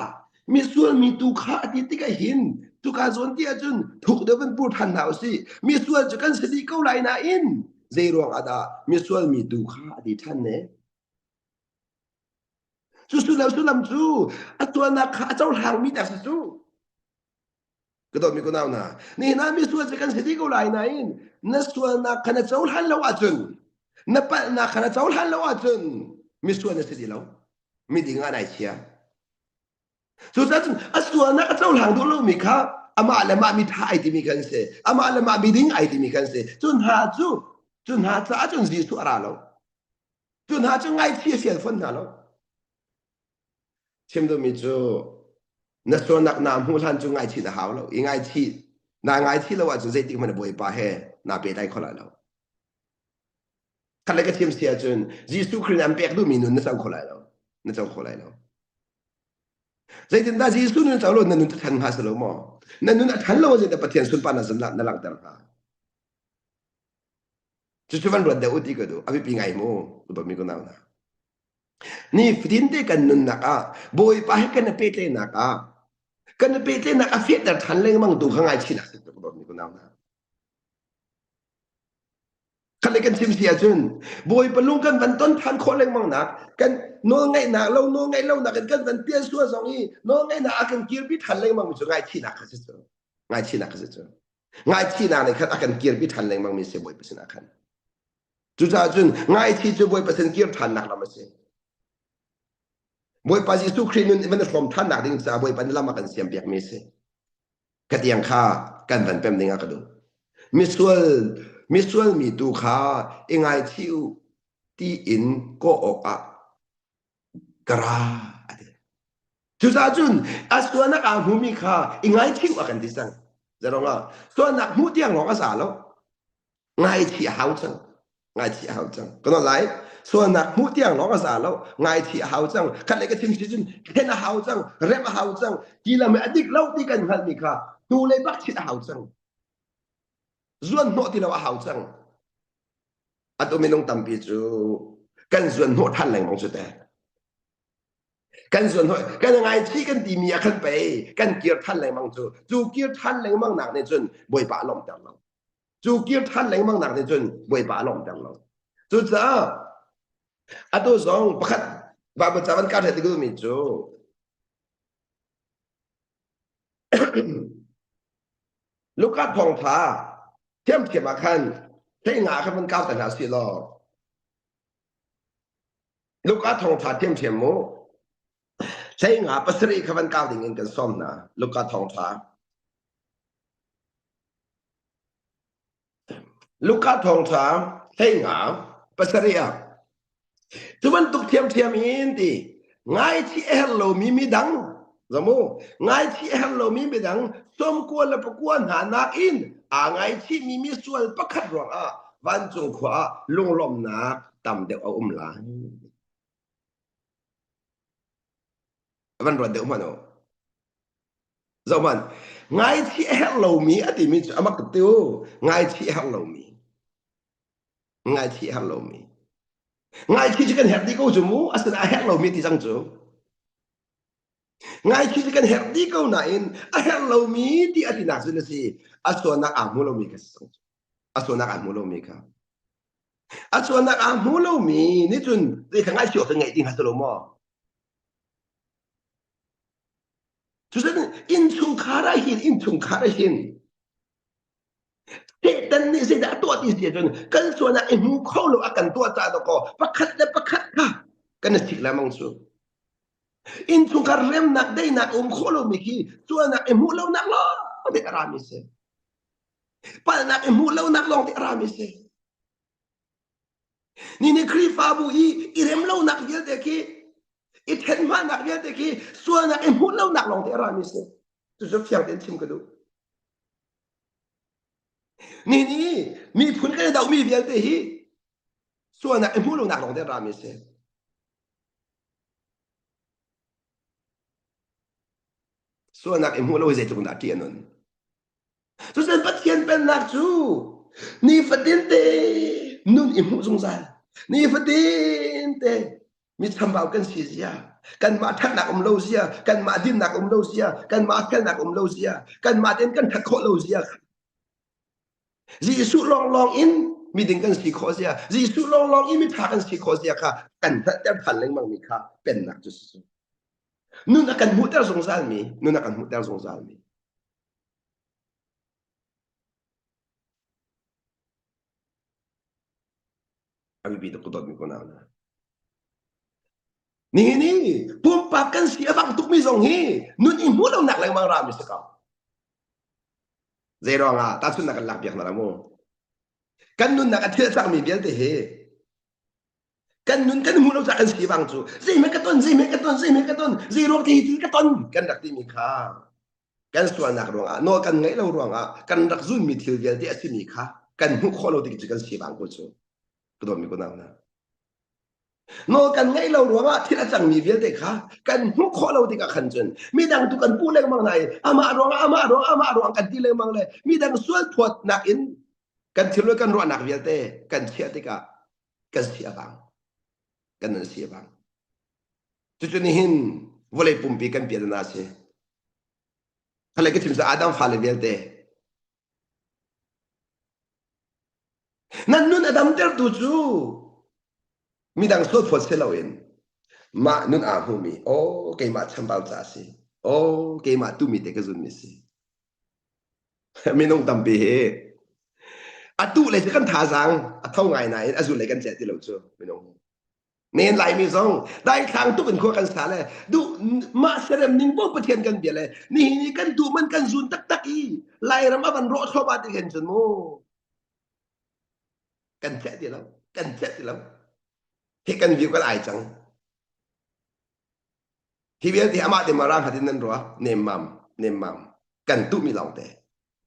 Misual mi tu kha a ti tikah hin cuka zawn ti ahcun thuk deuh in pur ṭhan hna usih. Misual cu kan si dih ko lai nain zei ruang ah dah misual mi tu kha a ti ṭhan ne? Cu sullam sullam cu a tuahnak kha a cohlangmi dah si cu. Ka dawtmi kunau hna, nihin ah misual cu kan si dih ko lai nain na sualnak kha na cohlan lo ahcun na palhnak kha na cohlan lo ahcun misual na si ti lo. Miding ah nai chia. Cucaah cun a sualnak a cohlang duh lomi kha amah le mah mitha ai timi kan si. Amah le mah miding ai timi kan si. Cu hna cu cu hna caah cun Jesuh a ra lo. Cu hna cu ngaihchih a fial fawn hna lo. Chim duhmi cu na sualnak naa hmuh hlan cu ngaichih na hau lo. I ngaichih naa ngaichih lo ahcun zeitik hmanh Bawipa he naa pehtlai kho lai lo. Khat le ka chim si ahcun Jesuh Khrih nih an pek duhmi nun na co kho lai lo. Na co kho lai lo. Zeitindah Jesuh nun co lo na nun ṭhan hnga si lo maw? Na nun a ṭhan lo ahcun Pathian sunparnak na langhter hnga. Cucu van ruat deuh u ti ka duh. A biapi ngai mu. Dawtmi ka nau hna. Nifatin te kan nunnak ah Bawipa he kan i pehtlaihnak ah kan i pehtlaihnak a fehter ṭhan lengmang tu kha ngaihchihnak si tuk dawtmi ka nau hna. Khat le kan chim si ahcun Bawipa lung kan van ton ṭhan khawh lengmang nak kan nawlngaihnak lo nawlngaih lonak in kan van pial sual zong i nawlngaihnak a kan kirpi ṭhan lengmang mi cu ngaihchihnak kha si cu ngaihchihnak kha si cu ngaihchihnak nih khan a kan kirpi ṭhan lengmang mi si Bawipa sinah khan Cucaah cun ngaichih cu Bawipa sin kir ṭhannak lam a si. Bawipa Jesuh Khrih nun van i hrawm ṭhannak ding caah Bawipa nih lam a kan siampiakmi a si. Ka tiang kha kan van pem ding ah ka duh. Misual, misual mi tu kha i ngaichih u tiin kawh awkah ka ra a ti. Cucaah cun a sualnak aa hmumi kha i ngaichih u a kan ti cang. Zarong ah sualnak hmuh tiang lawng a za lo. Ngaichih a hau cang. Ngaichih a hau cang. Ka nawl lai. Sualnak hmuh tiang lawng a za lo. Ngaichih a hau cang. Khat le ka chim si cun thlen a hau cang. Remh a hau cang. Ti lam a dik lo ti kan hngalhmi kha hnu lei bak chit a hau cang. Zuan hnawh ti lo a hau cang. Atu minung tampi cu kan zuan hnawh ṭhan lengmang cu teh. Kan zuan hnawh kan ngaichih kan timi ah khan pei kan kir ṭhan lengmang cu. Cu kir ṭhan lengmang nak nih cun Bawipa a lawmhter lo. Cu kir ṭhan lengmang nak nih cun Bawipa a lawmhter lo. Cucaah atu zong pakhat. Bible ca van ka ṭhet mi cu Luka thawngṭha thiamthiam ah khan hlei nga kha van kau te hna si law Luka thawngṭha thiamthiam mu hlei nga pasarih kha van kau ding in kan sawm hna Luka thawngṭha Luka thawngṭha hlei nga pasarih ah cu bantuk thiamthiam in ti ngaichih a herh lomi midang zamu ngaichih a herh lomi midang sawmkua le pakua hna nakin aa ngaichihmi misual pakhat ruangah vancung khua ah lunglawmhnak tam deuh a um lai. Van ruat deuh hmanh u. Zohhmanh, ngaichih a herh lomi a timi cu a mak tuk tiu. Ngaichih a herh lomi. Ngaichih a herh lomi. Ngaichih cu kan herh dih ko cu mu. Asinain a herh lomi ti cang cu. Ngaichih cu kan herh dih ko nain a herh lomi ti a tinak cu na si. A sualnak aa hmu lomi kha si cang cu. A sualnak aa hmu lomi kha. A sualnak aa hmu lomi nih cun zei kha ngaichih awk cu ngeih ding kha si lo maw? Cucun innchungkhar ah hin innchungkhar ah hin Satan nih zeidah a tuah ti si ahcun kan sualnak i hmu kho lo a kan tuah caah dawkaw pakhat le pakhat kha kan i sik lengmang cu. Innchungkhar remnak daihnak um khawh lomi khi sualnak i hmuh lonak lawng te a rami si. Palhnak i hmuh lonak lawng te a rami si. Ni nih Khrihfabu i i rem lonak vialte khi i ṭhenhmahnak vialte khi sualnak i hmuh lonak lawng te a rami si. Cucu fiang tein chim ka duh. Ni nih miphun kan i dohmi vialte hi sualnak i hmuh lonak lawng te a rami si. Sualnak i hmuh lo hi zeitluk in dah ṭih a nun. Cucun Pathian pennak cu nifatin te nun i hmuh zungzal. Nifatin te mi chambau kan si zia, kanmah ṭhatnak um lo zia, kanmah dinnak um lo zia, kanmah felnak um lo zia, kanmah tein kan ṭhat khawh lo zia. Jesuh lawnglawng in miding kan si khawh zia, Jesuh lawnglawng in miṭha kan si khawh zia kha kan hngalhter ṭhan lengmang mi kha pennak cu si. Nun a kan hmuhter zungzal mi, nun a kan hmuhter zungzal mi. A biapi tuk ka dawtmi ko nau hna. Nihin hi pumpak kan si a fang tukmi zong hi nun i hmuh lonak lengmang rami si ko. Zei ruangah tahchunhnak kan lak piak hna la mu. Kan nunnak a thil cangmi vialte hi kan nun kan hmuh lo caah kan si bang cu zeihmanh ka ton zeihmanh ka ton zeihmanh ka ton zei ruang ti ti ka ton kan rak timi kha kan sualnak ruangah nawl kan ngaih lo ruangah kan rak zunmi thil vialte a simi kha kan hmuh khawh lo tik cu kan si bang ko cu ka dawtmi ko nau hna nawl kan ngaih lo ruangah thil a cangmi vialte kha kan hmuh khawh lo tikah khan cun midang tu kan puh lengmang hna i amah ruangah amah ruang amah ruang kan ti lengmang le midang sual phuatnak in kan thil le kan ruahnak vialte kan chiah tikah kan si a vang kan nan si a vang cucu nihin vawlei pumpi kan pian na si khalei ka chim sa Adam fale vialte nan nun a damtertu cu midang sualphawt si loin mah nun aa hmumi oh keimah chambau ca si oh keimah tumi te ka zunmi si Minung tampi hi atu le cu kan thazaang a tho ngai nain a zul lei kan ceh ti lo cu minung. Men Laimi zong daithlang tuk in khua kan sa le duh mah serem ning bo Pathian kan bia le nihin i kan duh man kan zun taktak i Lairam a van rawh thluahmah ti khin cun mu kan ceh ti lo kan ceh ti lo hi kan view kan ai cang Hi vialte amah te marang hatin nan ruah nemmam nemmam kan tuhmi lawng te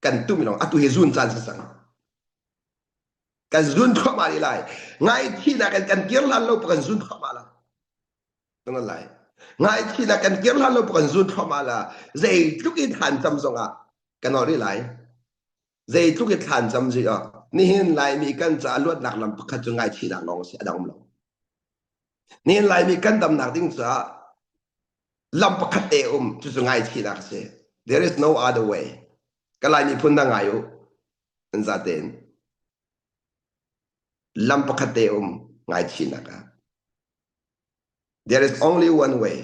kan tuhmi lawng atu hi zun caan si cang kan zun thluahmah rih lai ngaihthihnak kan kan kir hlan lo kan zun thluahmah la kan lai ngaihthihnak kan kir hlan lo kan zun thluahmah la zeitluk in than cam zongah kan ol rih lai zeitluk in thlan cam zi ah nihin laimi kan ca luatnak lam pakhat cu ngaihthihnak lawng si a dang um lo Nihin Laimi kan damnak ding caah lam pakhat te um cucu ngaihchihnak a si. There is no other way. Ka Laimi phun na ngai u. An zatein. Lam pakhat te um ngaihchihnak ah. There is only one way.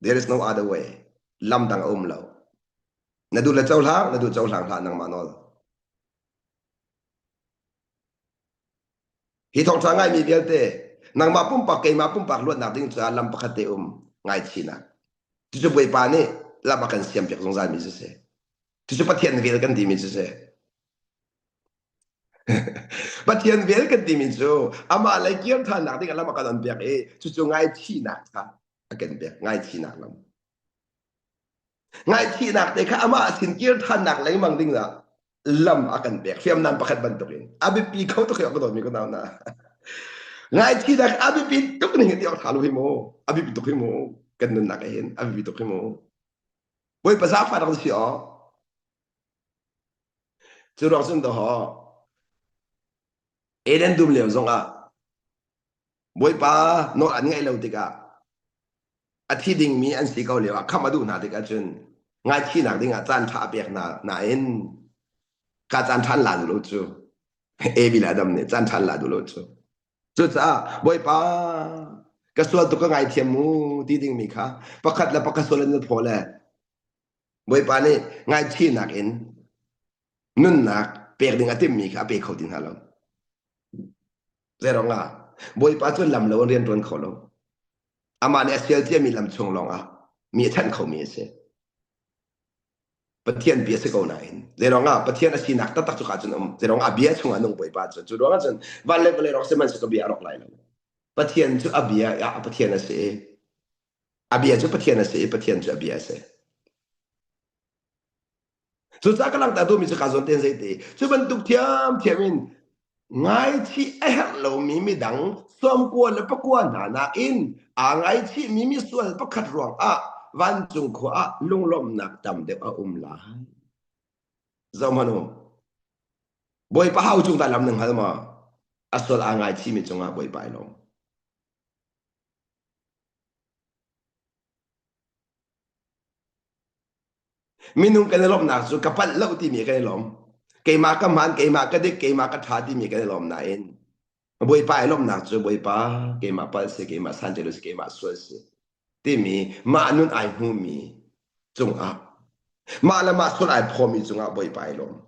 There is no other way. Lam dang a um lo. Na duh le cohlang, na duh cohlang hlah nangmah nawl. Hi thawngṭha ngaimi vialte nangmah pumpak keimah pumpak luatnak ding caah lam pakhat te um ngaihchihnak. Cucu Bawipa nih lam a kan siampiak zungzalmi cu si. Cucu Pathian vel kan timi cu si. Pathian vel kan timi cu amah lei kir ṭhannak ding ah lam a kan onpiak i cucu ngaihchihnak kha a kan pek ngaihchihnak lam. Ngaihchihnak te kha amah sin kir ṭhannak lengmang ding ah lam a kan pek hriamnam pakhat bantukin a biapi kho tuk hi ka dawtmi ka nau na ngaihchihnak a biapi tuk ning ti awk ṭha lo hi mu a biapi tuk hi mu kan nunnak ah hin a biapi tuk hi mu Bawipa zaangfah rak si aw cu ruang cun dawh Eden dum lio zongah Bawipa nawl an ngaih lo tikah a thi dingmi an si ko lio ah khamh a duh hna tikah cun ngaihchihnak dingah caan ṭha a pek hna nain ka caan ṭha an la duh lo cu Evi le Adam nih caan ṭha an la duh lo cu cucaah Bawipa ka sual tuk ka ngaithiam mu ti dingmi kha pakhat le pakhat sual an phaw le Bawipa nih ngaihchihnak in nunnak pek ding a timhmi kha a pe kho ti hna lo Zeiruangah? Bawipa cu lam lo in rian ṭuan kho lo. Amah nih a sial ciami lam chung lawngah mi a chanh khomi a si. Pathian bia si ko nain zeiruangah Pathian a sinak taktak cu ka cun um. Zeiruangah a bia chungah nung Bawipa cu. Cu ruangah cun van le vawlei rawk sihmanhsehlaw ka bia a rawk lai lo. Pathian cu a bia ah Pathian a si i a bia cu Pathian a si i Pathian cu a bia a si. Cucaah ka langhter duhmi cu kaa zawn tein zeiti cu bantuk thiamthiam in ngaichih a herh lomi midang sawmkua le pakua hna nakin aa ngaichihmi misual pakhat ruangah vancung khua ah lunglawmhnak tam deuh a um lai. Zohhmanh u. Bawipa hau cung dah lam na hngal maw? A sual aa ngaichihmi cungah Bawipa ai lawm. Minung kan i lawmhnak cu ka palh lo timi kan i lawm. Keimah ka hmaan, keimah ka dik, keimah ka ṭha timi kan i lawm nain Bawipa i lawmhnak cu Bawipa keimah palh si, keimah sanṭial si, keimah sual si timi mah nun ai hmumi cungah mah le mah sual ai phawmi cungah Bawipa i lawm.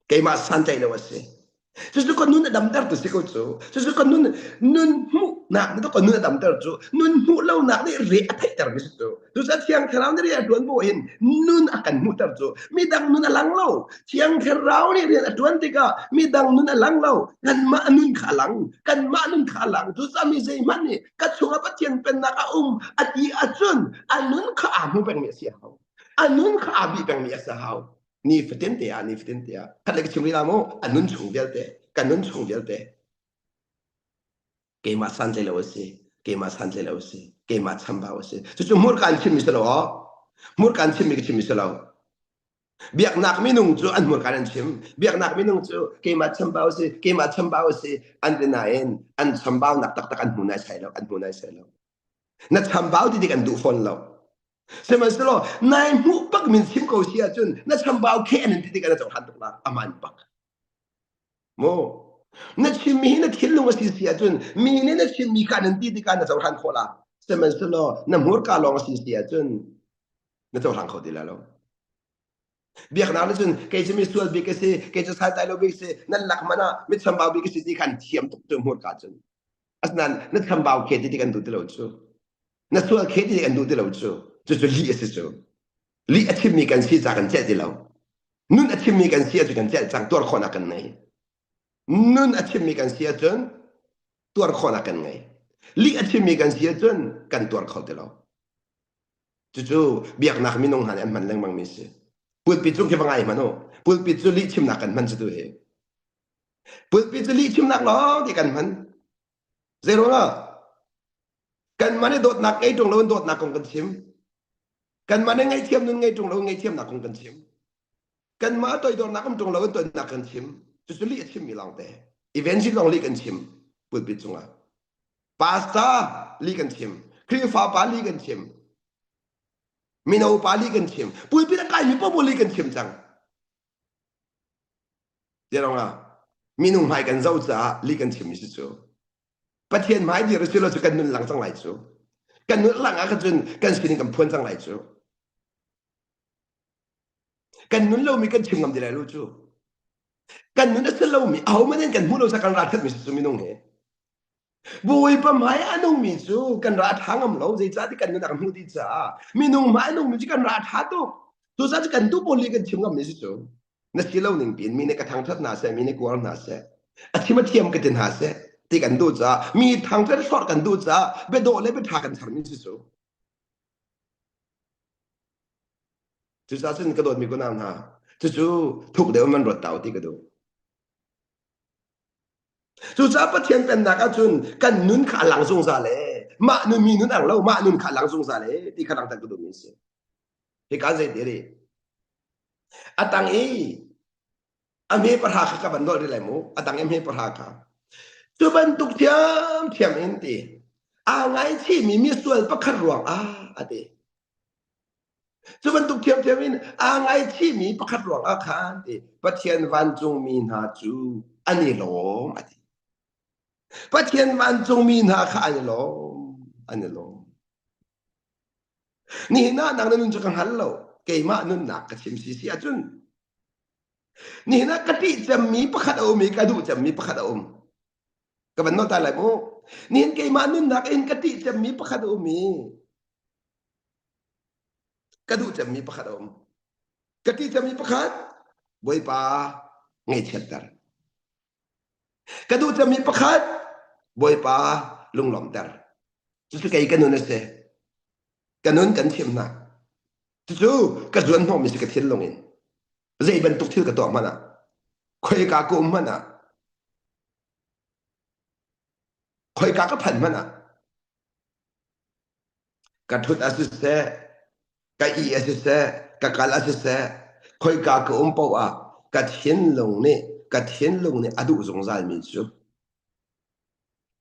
Keimah santlaih lo a si. Cucu ka nun a damter tu si ko cu. Cucu ka nun nun hmuhnak nih ka nun a damter cu. Nun hmuh lonak nih re a theihter mi si cu. Cucaah Thiang Thlarau nih rian a ṭuan bu hin nun a kan hmuhter cu. Midang nun a lang lo. Thiang Thlarau nih rian a ṭuan tikah midang nun a lang lo. Kanmah nun kha a lang. Kanmah nun kha a lang. Cucaah mi zeihmanh nih ka chungah Pathian pennak a um a ti ahcun a nun kha aa hmu pengmi a si a hau. A nun kha aa bih pengmi a si a hau. Nifatin te ah nifatin te ah khat le ka chim rih la mu a nun chung vialte ka nun chung vialte keimah santlai lo a si keimah santlai lo a si keimah chambau a si cucu hmurka an chimmi si lo aw hmurka an chimmi ka chimmi si lo biaknak minung cu an hmurka an chim biaknak minung cu keimah chambau a si keimah chambau a si an ti nain an chambaunak taktak an hmu nai sai lo an hmu nai sai lo na chambau ti dik an duh fawn lo Sihmanhsehlaw nai hmuh bak min chim ko si ahcun na chambau khe an in ti tikah na cohlan tuk la aman bak. Mu na chimmi hi na thinlung a si si ahcun mi nih na chimmi kha an in ti tikah na cohlan khawh la. Sihmanhsehlaw na hmurka lawng a si si ahcun na cohlang kho ti la lo. Biaknak nih cun kei cu misual bik ka si, kei cu santlai lo bik si, nan lak man ah mi chambau bik ka si ti khan thiam tuk cu hmurka cun. Asinain na chambau khe ti ti kan duh ti lo cu. Na sual khe ti kan duh ti lo cu. Cucu lih a si cu. Lih a chimmi kan si ca kan celh ti lo. Nun a chimmi kan si ahcun kan celh cang tuar khawhnak kan ngei. Nun a chimmi kan si ahcun tuar khawhnak kan ngei. Lih a chimmi kan si ahcun kan tuar kho ti lo. Cucu biaknak minung hna nih an hman lengmang mi si. Pulpit cung khi va ngai hmanh u. Pulpit cu lih chimnak kan hman cu tu hi. Pulpit cu lih chimnak lawng ti kan hman. Zei ruangah? Kanmah nih dawtnak ngei ṭung loin dawtnak kong kan chim. Kanmah nih ngaihthiam nun ngei ṭung loin ngaihthiamnak kong kan chim. Kanmah toidornak um ṭung loin toidornak kan chim. Cucu lih a chimmi lawngte. Evangelist lawng lih kan chim pulpit cungah. Pastor lih kan chim. Khrihfa pa lih kan chim. Mino pa lih kan chim. Pulpit a kaimi popo lih kan chim cang. Tiah minung hmai kan zoh caah lih kan chimmi si cu. Pathian hmai dir si lo cu kan nun lang cang lai cu. Kan nun lang ah cun kan sining kan phuan cang lai cu. Kan nun lomi kan chim ngam ti lai lo cu. Kan nun a si lomi ahohmanh in kan hmuh lo sa kan ral thatmi si cu minung he. Bawipa hmai a nungmi cu kan ra ṭha ngam lo zeicahtiah kan nun a kan hmuh dih caah minung hmai a nungmi cu kan ra ṭha tuk. Cucaah cu kan duh pawl nih kan chim ngammi si cu. Na si lo ning piin mi nih ka thangṭhat hna seh, mi nih kuar hna seh, a chim a thiam ka ti hna seh ti kan duh caah mi thangṭhat hlorh kan duh caah biadawh le biaṭha kan charmi si cu. Cucaah cun ka dawtmi kunau hna, cucu thuk deuh in van ruat ta u ti ka duh. Cucaah Pathian pennak ahcun kan nun kha a lang zungzal e. Mah nun mi nun ang lo, mah nun kha a lang zungzal e ti kha langhter ka duhmi a si. Hika zei ti ri? A tang i a hme pahra kha ka van nolh rih lai mu. A tang i a hme pahra kha. Cu bantuk thiamthiam in ti aa ngaichihmi misual pakhat ruang ah a ti. Cu bantuk thiamthiam in aa ngaichihmi pakhat ruangah khan ti Pathian vancungmi hna cu an i lawm a ti. Pathian vancungmi hna kha an i lawm, an i lawm. Nihin ah nang na nun cu ka hngal lo. Keimah nunnak ka chim si si ahcun nihin ah ka ṭih cemmi pakhat a um i ka duh cemmi pakhat a um. Ka van nawl ta lai mu. Nihin keimah nunnak in ka ṭih cemmi pakhat a um i Ka duh cemmi pakhat a um. Ka ti cemmi pakhat Bawipa ngaihchiatter. Ka duh cemmi pakhat Bawipa lunglawmhter. Cucu kei ka nun a si. Ka nun kan chim hna. Cucu ka zuan hnawhmi si ka thinlung in. Zei bantuk thil ka tuah hmanh ah, khoika ka um hmanh ah, khoika ka phanh hmanh ah, Ka ṭhut ah siseh, ka ih ah siseh, ka kal ah siseh, khoika ka um paoh ah ka thinlung nih ka thinlung nih a duh zungzalmi cu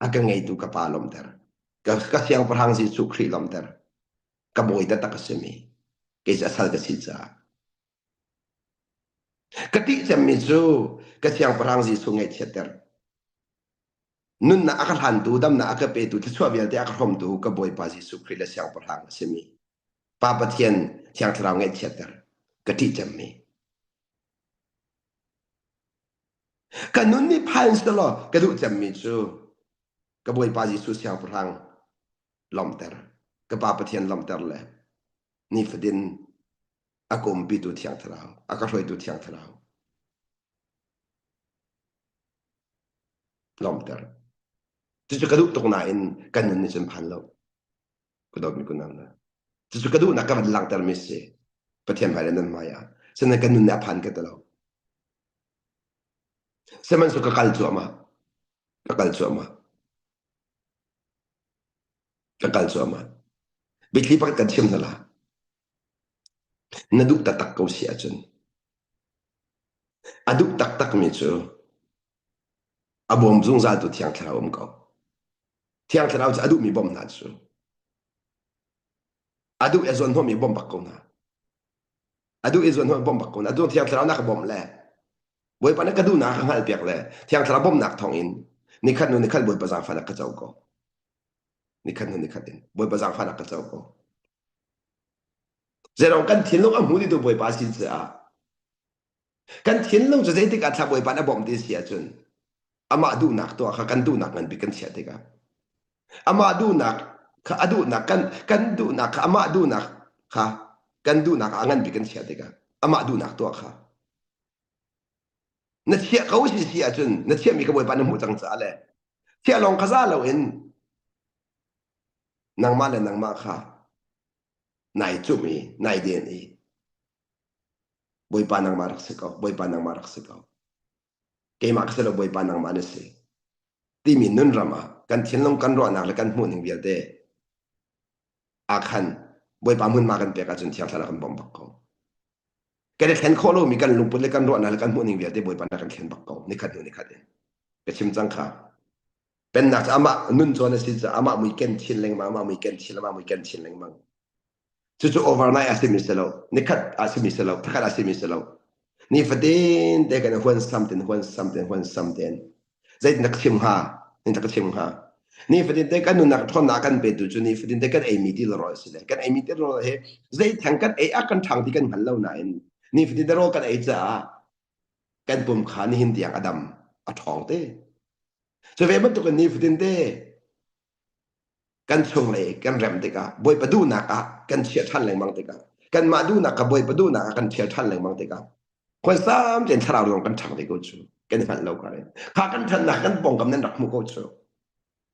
a ka ngeitu ka pa lawmhter. Ka, ka siangpahrang Jesuh Khrih lawmhter. Ka bawi taktak a simi. Kei cu a sal ka si caah. Ka ṭih cemmi cu ka siangpahrang Jesuh ngaihchiatter. Nunnak a ka hlantu, damnak a ka petu, thluachuah vialte a ka hrawmtu ka Bawipa Jesuh Khrih le Siangpahrang a simi Pa Pathian Thiang Thlarau ngaihchiatter ka ṭih cemmi. Ka nun nih phan selaw ka duh cemmi cu ka Bawipa Jesuh Siangpahrang lawmhter, ka Pa Pathian lawmhter le nifatin a ka umpitu Thiang Thlarau, a ka hruaitu Thiang Thlarau lawmhter. Cucu ka duh tuk nain kan nun nih cun phan lo. Ka dawtmi kunang na. Cucu ka duhnak ka van langhtermi si. Pathian hmai le nan hmai ah. Sinain kan nun nih a phan ka ti lo. Sihmanhsehlaw ka kal cuahmah. Ka kal cuahmah. Ka kal cuahmah. Biathli pakhat kan chim hna la. Na duh taktak ko si ahcun a duh taktakmi cu a bawm zungzaltu Thiang Thlarau um ko. Thiang Thlarau cu a duhmi bawmh hna cu. A duh i a zuanhnawhmi bawmh bak ko hna. A duh i zuanhnawh bawmh bak ko hna. A duh Thiang Thlarau na ka bawmh le Bawipa na ka duhnak ka hngalhpiak le Thiang Thlarau bawmhnak thawngin nikhat hnu nikhat Bawipa zaangfahnak ka co ko. Nikhat hnu nikhat in Bawipa zaangfahnak ka co ko. Zeirong kan thinlung a hmu dihtu Bawipa sin caah kan thinlung cu zeitik ah thla Bawipa na bawmh ti si ahcun amah duhnak tuah kha kan duhnak ngan bik kan chiah tikah amah duhnak kha a duhnak kan kan duhnak kha amah duhnak kha kan duhnak ah ngan bik kan chiah tikah amah duhnak tuah kha na chiah ko si si ahcun na chiahmi ka Bawipa na hmuh cang caah le chiah lawng kha za loin nangmah le nangmah kha nai cumh i nai den i Bawipa nangmah rak si ko Bawipa nangmah rak si ko keimah ka si lo Bawipa nangmah na si timi nun ram ah kan thinlung kan ruahnak le kan hmuhning vialte ah khan Bawipa hmunhma kan pek ahcun Thiang Thlarau kan bawmh bak ko kan i thlen khawh lomi kan lungput le kan ruahnak le kan hmuhning vialte Bawipa na kan thlen bak ko nikhat hnu nikhat in ka chim cang kha Pennak cu amah nun cawn a si caah amah mui ken chin lengmang, amah mui ken chin, amah mui ken chin lengmang. Cucu overnight a simi si lo, nikhat a simi si lo, thakhat a simi si lo. Nifatin te kan huan sam ten, huan sam ten, huan sam ten. Zeitin ka chim hnga? Zeitin ka chim hnga? Nifatin te kan nunnak ṭhawnnak kan petu cu nifatin te kan eimi ti le rawl a si le kan eimi ti rawl he zei theng kan ei a kan ṭhang ti kan hngal lo nain nifatin te rawl kan ei caah kan pum kha nihin tiang a dam a ṭhawng te. Cu ve bantukin nifatin te kan chunglei kan rem tikah Bawipa duhnak ah kan chiah ṭhan lengmang tikah kanmah duhnak kha Bawipa duhnak ah kan ṭhial ṭhan lengmang tikah khuansam tein thlarau zong kan ṭhang ve ko cu kan i hngalh lo kar in kha kan ṭhannak kan pawngkam nan rak hmu ko cu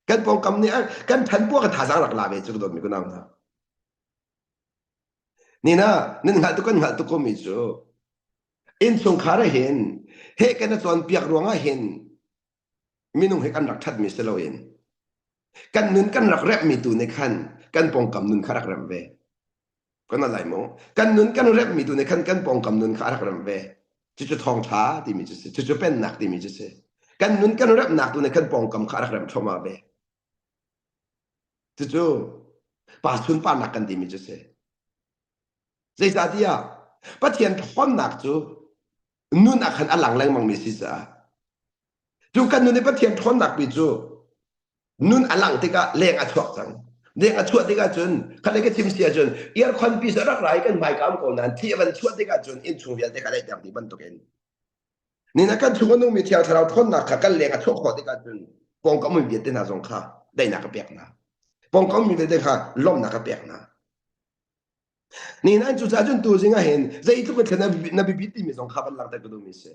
kan pawngkam nih kan ṭhan pua ka thazaang rak la ve cu ka dawtmi kunau hna nina nan hngalh tuk kan hngalh tuk komi cu innchungkhar ah hin he kan i cawnpiak ruangah hin minung hi kan rak ṭhatmi si loin kan nun kan rak remhmi tu nih khan kan pawngkam nun kha rak remh ve. Kan lai mu. Kan nun kan remhmi tu nih khan kan pawngkam nun kha rak remh ve. Cucu thawngṭha timi cu si. Cucu pennak timi cu si. Kan nun kan remhnak tu nih khan pawngkam kha rak remh thluahmah ve. Cucu pa sunparnak kan timi cu si. Zeicahtiah Pathian ṭhawnnak cu nun ah khan a lang lengmangmi si caah Cu kan nun i Pathian ṭhawnnak pi cu nun a langh tikah leng a chuak cang. Leng a chuah tikah cun khatlei ka chim si ahcun earcon pi cu a rak ra i kan hmaika um ko nain thli a van chuah tikah cun innchung vialte kha daihter dih bantukin nina kan chung a nungmi Thiang Thlarau ṭhawnnak kha kan leng a chuah khawh tikah cun pawngkam um vialte hna zong kha daihnak a pek hna. Pawngkam um vialte kha lawmhnak a pek hna. Nihin an cucaah cun tuzing ah hin zeitluk in thlen na biapit timi zong kha van langhter ka duhmi si.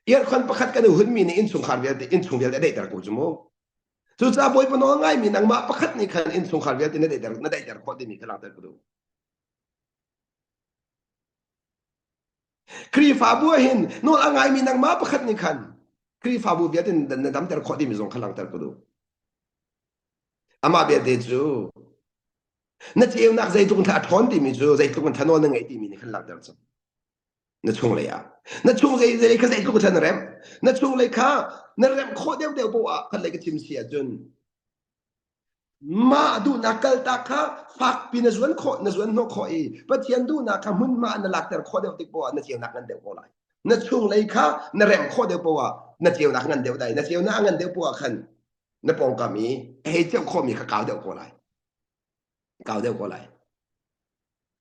Earcon pakhat kan i hunmi nih innchungkhar vialte innchung vialte a daihter ko cu mu. Cucaah Bawipa nawl ngaimi nangmah pakhat nih khan innchungkhar vialte na daihter na daihter khawh timi kha langhter ka duh. Khrihfabu ah hin nawl a ngaimi nangmah pakhat nih khan Khrihfabu vialte na damter khawh timi zong kha langhter ka duh. Amah belte cu na ceunak zeitluk in a ṭhawn timi cu zeitluk in thanawl na ngeih timi nih khan langhter cang. Na chunglei ah na chung zei zei kha zeitluk in na remh na chunglei kha na remh khawh deuh deuh poah ah khat lei ka chim si ahcun mah duhnak kaltak kha fakpi na zuan khawh na zuan hnawh khawh i Pathian duhnak kha hmunhma na lakter khawh deuh tik poah na ceunak ngan deuh ko lai na chunglei kha na remh khawh deuh poah na ceunak ngan deuh dai na ceunak a ngan deuh poah khan na pawngkam i a hei ceuh khawhmi kha kau deuh ko lai kau deuh ko lai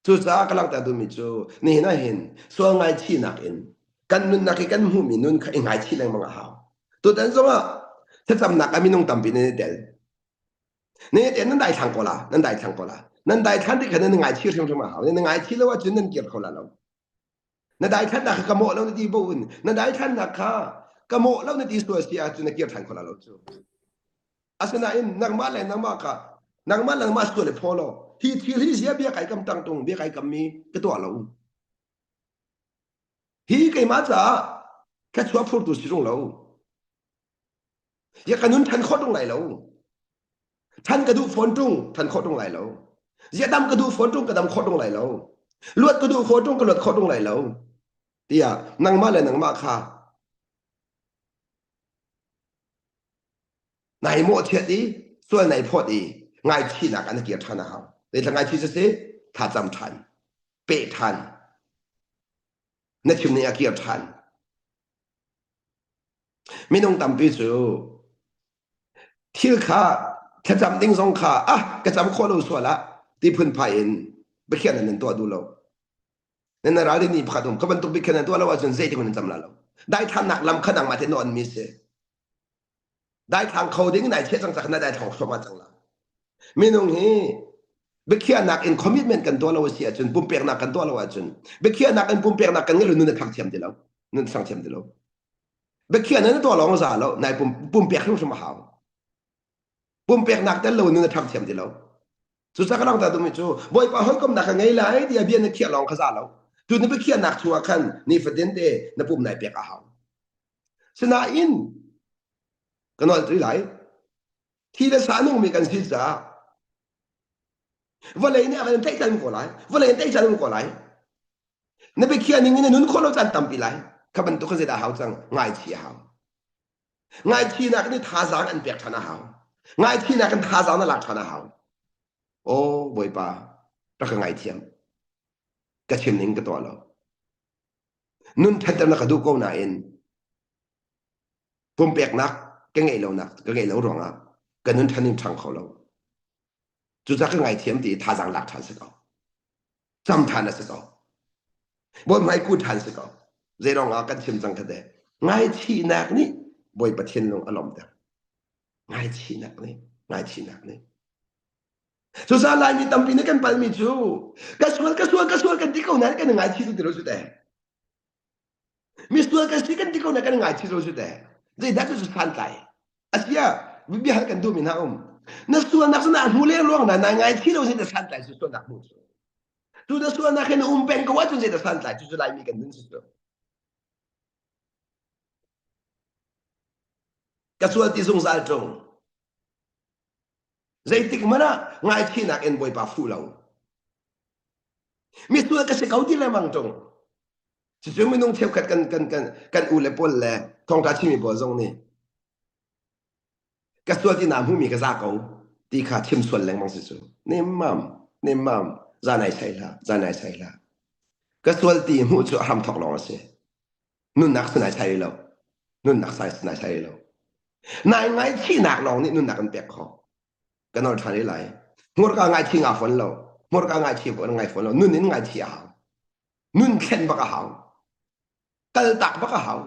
cucaah ka langhter duhmi cu nihin ah hin sual ngaichihnak in kan nunnak i kan hmuhmi nun kha i ngaichih lengmang a hau tutan zongah thlacamnak ah minung tampi nan i tel nan i tel nan daithlang ko la nan daithlang ko la nan daithlan tik kha nan ngaichih hrimhrim a hau nan ngaichih lo ahcun nan kir kho la lo Na daithlannak kha ka mawh lo na ti bo in na daithlannak kha ka mawh lo na ti sual si ahcun na kir ṭhan kho la lo cu. Asinain nangmah le nangmah kha nangmah le nangmah sual i phaw law hi thil hi zia bia kai kam tang tung bia kai kam mi ka tuah lo. Hi keimah caah thluachuah phurtu si rung lo. Ya ka nun ṭhan khawh ṭung lai lo. Ṭhan ka duh fawn ṭung, ṭhan khawh ṭung lai lo. Zia dam ka duh fawn ṭung, ka dam khawh ṭung lai lo. Luat ka duh fawn ṭung, ka luat khawh ṭung lai lo. Tiah nangmah le nangmah kha nai mawhchiat i sual nai phawt i ngaichihnak an kir ṭhan a hau. Zeithla ngaichih cu si thlacam ṭhan, peh ṭhan, na chim ning a kir ṭhan. Minung tampi cu thil kha thlacam ding zong kha ah ka cam khawh lo sual ah ti phunphai in biakhiahnak nan tuah duh lo. Nan ral ni pakhat um ka bantuk biakhiahnak nan tuah lo ahcun zeitik nan cam la lo. Daithlannak lam kha nangmah te na on mi si. Daithlang kho ding nai chiah cang cak na daithlang thluahmah cang la. Minung hi biakhiahnak in commitment kan tuah lo a si ahcun pumpeknak kan tuah lo ahcun biakhiahnak in pumpeknak kan ngeih lo nun a thang thiam ti lo. Nun a thang thiam ti lo. Biakhiahnak na tuah lawng za lo nai pum pumpek hrimhrim a hau. Pumpeknak tel lo nun a ṭhang thiam ti lo. Cucaah ka langhter duhmi cu Bawipa hawikomnak ka ngei lai tiah bia na khiah lawng kha za lo. Tu na biakhiahnak chungah khan nifatin te na pum nai pek a hau. Sinain ka nawl tui lai. Thi le sa nungmi kan si caah vawlei nih a kan tlaihchan ko lai. Vawlei in tlaihchan ko lai. Na biakhiah ning in na nun khawh lo caan tampi lai. Kha bantuk kha zeidah a hau cang? Ngaichih a hau. Ngaihchihnak nih thazaang an pek ṭhan a hau. Ngaihchihnak in thazaang na lak ṭhan a hau. Aw Bawipa, rak ka ngaithiam. Ka chim ning ka tuah lo. Nun ṭhatter na ka duh ko nain pumpeknak Ka ngeih lonak ka ngeih lo ruangah ka nun ṭhan in ṭhang kho lo. Cucaah ka ngaithiam ti i thazaang lak ṭhan si ko. Cam ṭhan a si ko. Bawi hmai ku ṭhan si ko. Zeiruang ah kan chim cang kha te. Ngaichihnak nih Bawipa thinlung a lawmter. Ngaichihnak nih, ngaichihnak nih. Cucaah Laimi tampi nih kan palmi cu ka sual ka sual ka sual kan ti ko nain kan i ngaichih ti lo cu teh. Misual kan si kan ti ko na kan ngaichih lo cu teh. Zeidah cu santlai? Asia bia hal kan duhmi hna um. Na sualnak cu na hmu leng na na ngaichih lo zeidah santlai cu sualnak hmu cu. Tu na sualnak hin um peng ko ahcun zeidah santlai cu cu Laimi kan nun si cu. Ka sual ti zungzal ṭung. Zeitik hmanh ah ngaichihnak in Bawipa fuh lo. Misual ka si ko ti lengmang ṭung. Cucu minung cheukhat kan kan kan kan u le pawl le thawngṭha chimmi pawl zong nih ka sual ti naa hmuhmi ka za ko ti kha chim sual lengmang si cu. Nemmam, nemmam, za nai sai hlah, za nai sai hlah. Ka sual ti hmuh cu a hramthawk lawng a si. Nunnak si nai sai lo. Nunnak sai si nai sai lo. Nai ngaihchihnak lawng nih nunnak an pek khawh. Ka nawl ṭhan lai. Hmurka ngaichih nga fawn lo. Hmurka ngaichih ngai fawn lo. Nun in ngaichih a hau. Nun thlen bak a hau. Kaltak bak a hau.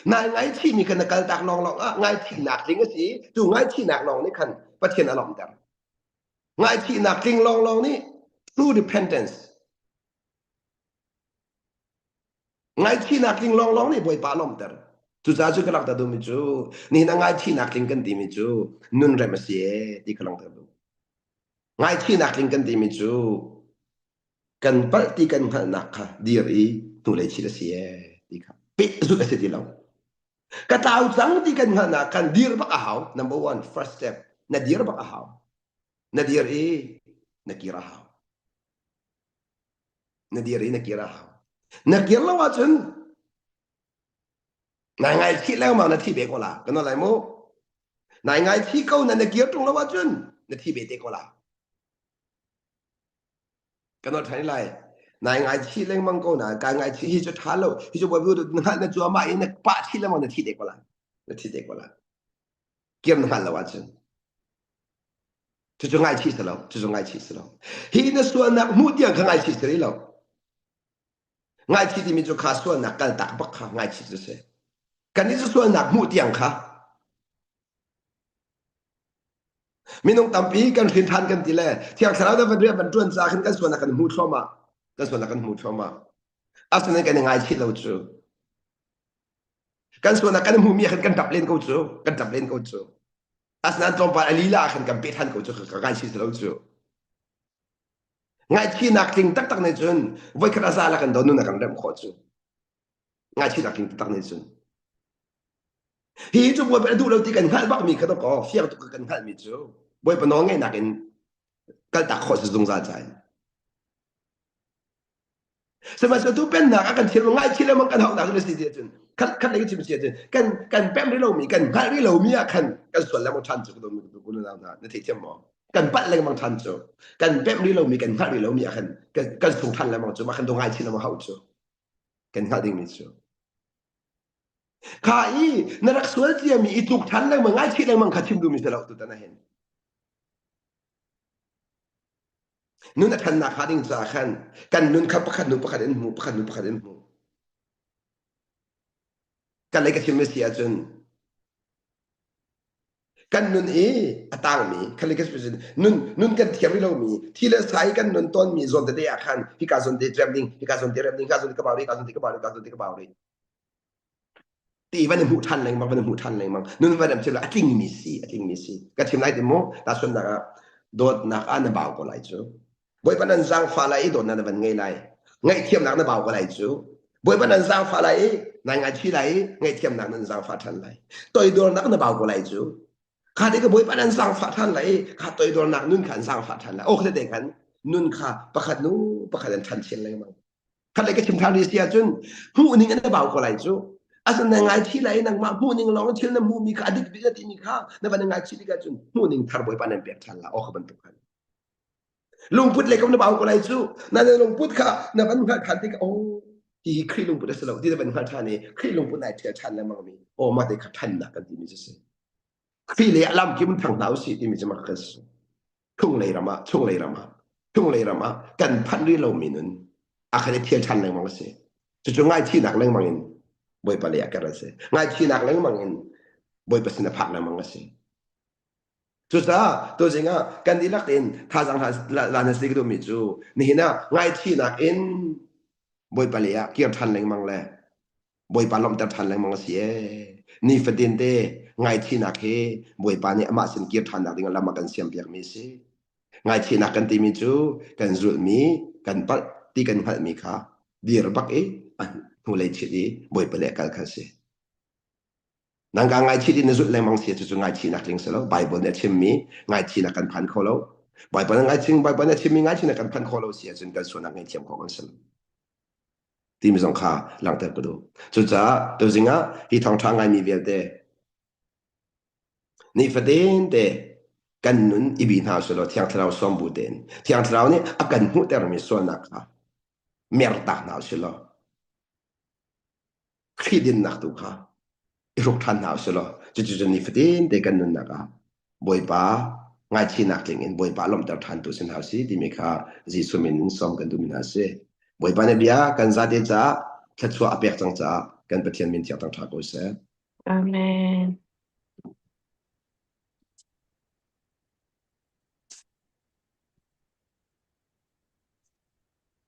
Nai ngaichihmi kha na kaltak lawng lawng ah ngaichihnak tling a si. Cu ngaichihnak lawng nih khan Pathian a lawmhter. Ngaichihnak tling lawng lawng nih true repentance Ngaihchihnak tling lawnglawng nih Bawipa a lawmhter. Cucaah cu ka langhter duhmi cu nihin ah ngaihchihnak tling kan timi cu nun rem a si ee ti ka langhter duh. Ngaihchihnak tling kan timi cu kan palh ti kan hngalhnak kha dir i hnulei chit a si ee ti kha pehzulh a si ti lo. Ka tlau cang ti kan hngalhnak khan dir bak a hau. Number one, first step, na dir bak a hau. Na dir i na kir a hau. Na dir i na kir a hau. Na kir lo ahcun nai ngaichih lengmang na thi ve ko la. Kan lai mu. Nai ngaichih ko na na kir ṭung lo ahcun na thi ve te ko la. Kan ṭhan lai. Nai ngaichih lengmang ko na kai ngaichih hi cu ṭha lo. Hi cu bawi na hngalh na cuahmah i na pah chih lengmang na thi te ko la. Na thi te ko la. Kir na hngalh lo ahcun. Cucu ngaichih si lo. Cucu ngaichih si lo. Hi na sualnak hmuh tiang kha ngaichih si rih lo. Ngaichih timi cu kha sualnak kaltak bak kha ngaichih cu si. Kan i sualnak hmuh tiang kha minung tampi kan hrin ṭhan kan ti le thiang thlarau na van rian van ṭuan ca khan kan sualnak kan hmu thluahmah kan sualnak kan hmu thluahmah asinain kan i ngaichih lo cu kan sualnak kan hmuhmi ah khan kan ṭap len ko cu kan ṭap len ko cu asinain tlawmpal a lila ah khan kan peh ṭhan ko cu ka ngaichih lo cu ngaihchihnak tling taktak nih cun voikhat a za la kan do nun a kan remh khawh cu ngaihchihnak tling taktak nih cun hi cu bawipa a duh lo ti kan hngalh bakmi kha dawkaw fiang tuk kan hngalhmi cu bawipa nawl ngeihnak in kaltak khawh si zungzal ca in Sihmanhsehlaw tu pennak ah kan thil ngaihchih lengmang kan hauhnak cu si ti ahcun khat khat lei chim si ahcun kan kan pem rih lomi kan hngalh rih lomi ah khan kan sual lengmang ṭhan cu ka unau hna na theithiam maw kan palh lengmang ṭhan cu kan pemh rih lomi kan hngalh rih lomi ah khan kan kan sung ṭhan lengmang cu mah khan do ngaichih lengmang hauh cu kan hngalh dingmi cu kha i na rak sual ciami i tluk ṭhan lengmang ngaichih lengmang kha chim duhmi si lo tutan ah hin Nun a ṭhannak hnga ding caah khan kan nun kha pakhat hnu pakhat in hmu, pakhat hnu pakhat in hmu. Kan lei ka chim a si ahcun kan nun i a tangmi kan lei ka chim nun nun kan thiam rih lomi thi le sai kan nun tawnmi zawn tete ah khan hika zawn te rem ding hika zawn te rem ding hika zawn te ka bau rih hika zawn te ka bau rih hika zawn te ka bau rih ti van i hmuh ṭhan lengmang van i hmuh ṭhan lengmang nun van am chim a tlingmi si a tlingmi si ka chim lai ti mu tahchunhnak ah dawtnak ah na bau ko lai cu Bawipa nan zaangfah lai i dawtnak na van ngei lai ngaihthiamnak na bau ko lai cu Bawipa nan zaangfah lai i nai ngaithi lai i ngaihthiamnak nan zaangfah ṭhan lai toidornak na bau ko lai cu kha te ka Bawipa nan zaangfah ṭhan lai i kha toidornak nun kha an zaangfah ṭhan lai aw kha te khan nun kha pakhat nu pakhat an ṭhan chin lengmang khat lei ka chim ṭhan rih si ahcun hmuhning an bau ko lai cu asan na ngaichih lai nangmah hmuhning lawng thil na hmuhmi kha a dik bik na timi kha na van ngaichih tik ahcun hmuhning thar bawipa nan pek ṭhan la aw kha bantuk khan lungput lei kam na bau ko lai cu na na lungput kha na van hngalh ṭhan tik oh hi hi Khrih lungput a si lo ti na van hngalh ṭhan i Khrih lungput nai ṭhial ṭhan lengmang mi aw mah te kha ṭhannak kan timi cu si. Khrih lei ah lamkim in thang hna usih timi cu mak kan si. Chunglei ram ah, chunglei ram ah, chunglei ram ah kan phanh rih lomi nun a kan i thial ṭhan lengmang a si. Cucu ngaihchihnak lengmang in Bawipa lei ah kar a si. Ngaihchihnak lengmang in Bawipa sin a phak lengmang a si. Cucaah tuzing ah kan dihlak tein thazaang la na si ka duhmi cu nihin ah ngaihchihnak in Bawipa lei ah kir ṭhan lengmang le Bawipa lawmhter ṭhan lengmang a si ee. Nifatin te ngaihchihnak hi Bawipa nih amah sin kir ṭhannak ding ah lam a kan siampiakmi a si. Ngaihchihnak kan timi cu kan zulhmi, kan palh ti kan hngalhmi kha dir bak i a hnulei chit i Bawipa lei a kal kha a si. Nangka ngaichih in na zulh lengmang si cucu ngaichihnak tling si lo. Bible nih a chimmi ngaichihnak kan phan kho lo. Bible nih ngaichih Bible nih a chimmi ngaichihnak kan phan kho lo si ahcun kan sualnak ngaihthiam khawh kan si lo. Timi zong kha langhter ka duh. Cucaah tuzing ah hi thawngṭha ngaimi vialte nifatin te kan nun i bi hna usih law Thiang Thlarau sawm bu tein Thiang Thlarau nih a kan hmuhtermi sualnak kha mertak hna usih law Khrih dinnak tu kha i hruk ṭhan hna usih law cucu cu nifatin te kan nunnak ah Bawipa ngaichihnak tling in Bawipa lawmhter ṭhan tu si hna usih timi kha Jesuh min in sawm kan duhmi hna a si. Bawipa nih bia kan zate caah thluachuah a pek cang caah kan Pathian min thiang thangṭha ko seh. Amen.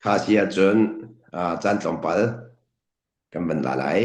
Kha si ahcun caan tlawmpal kan van la lai.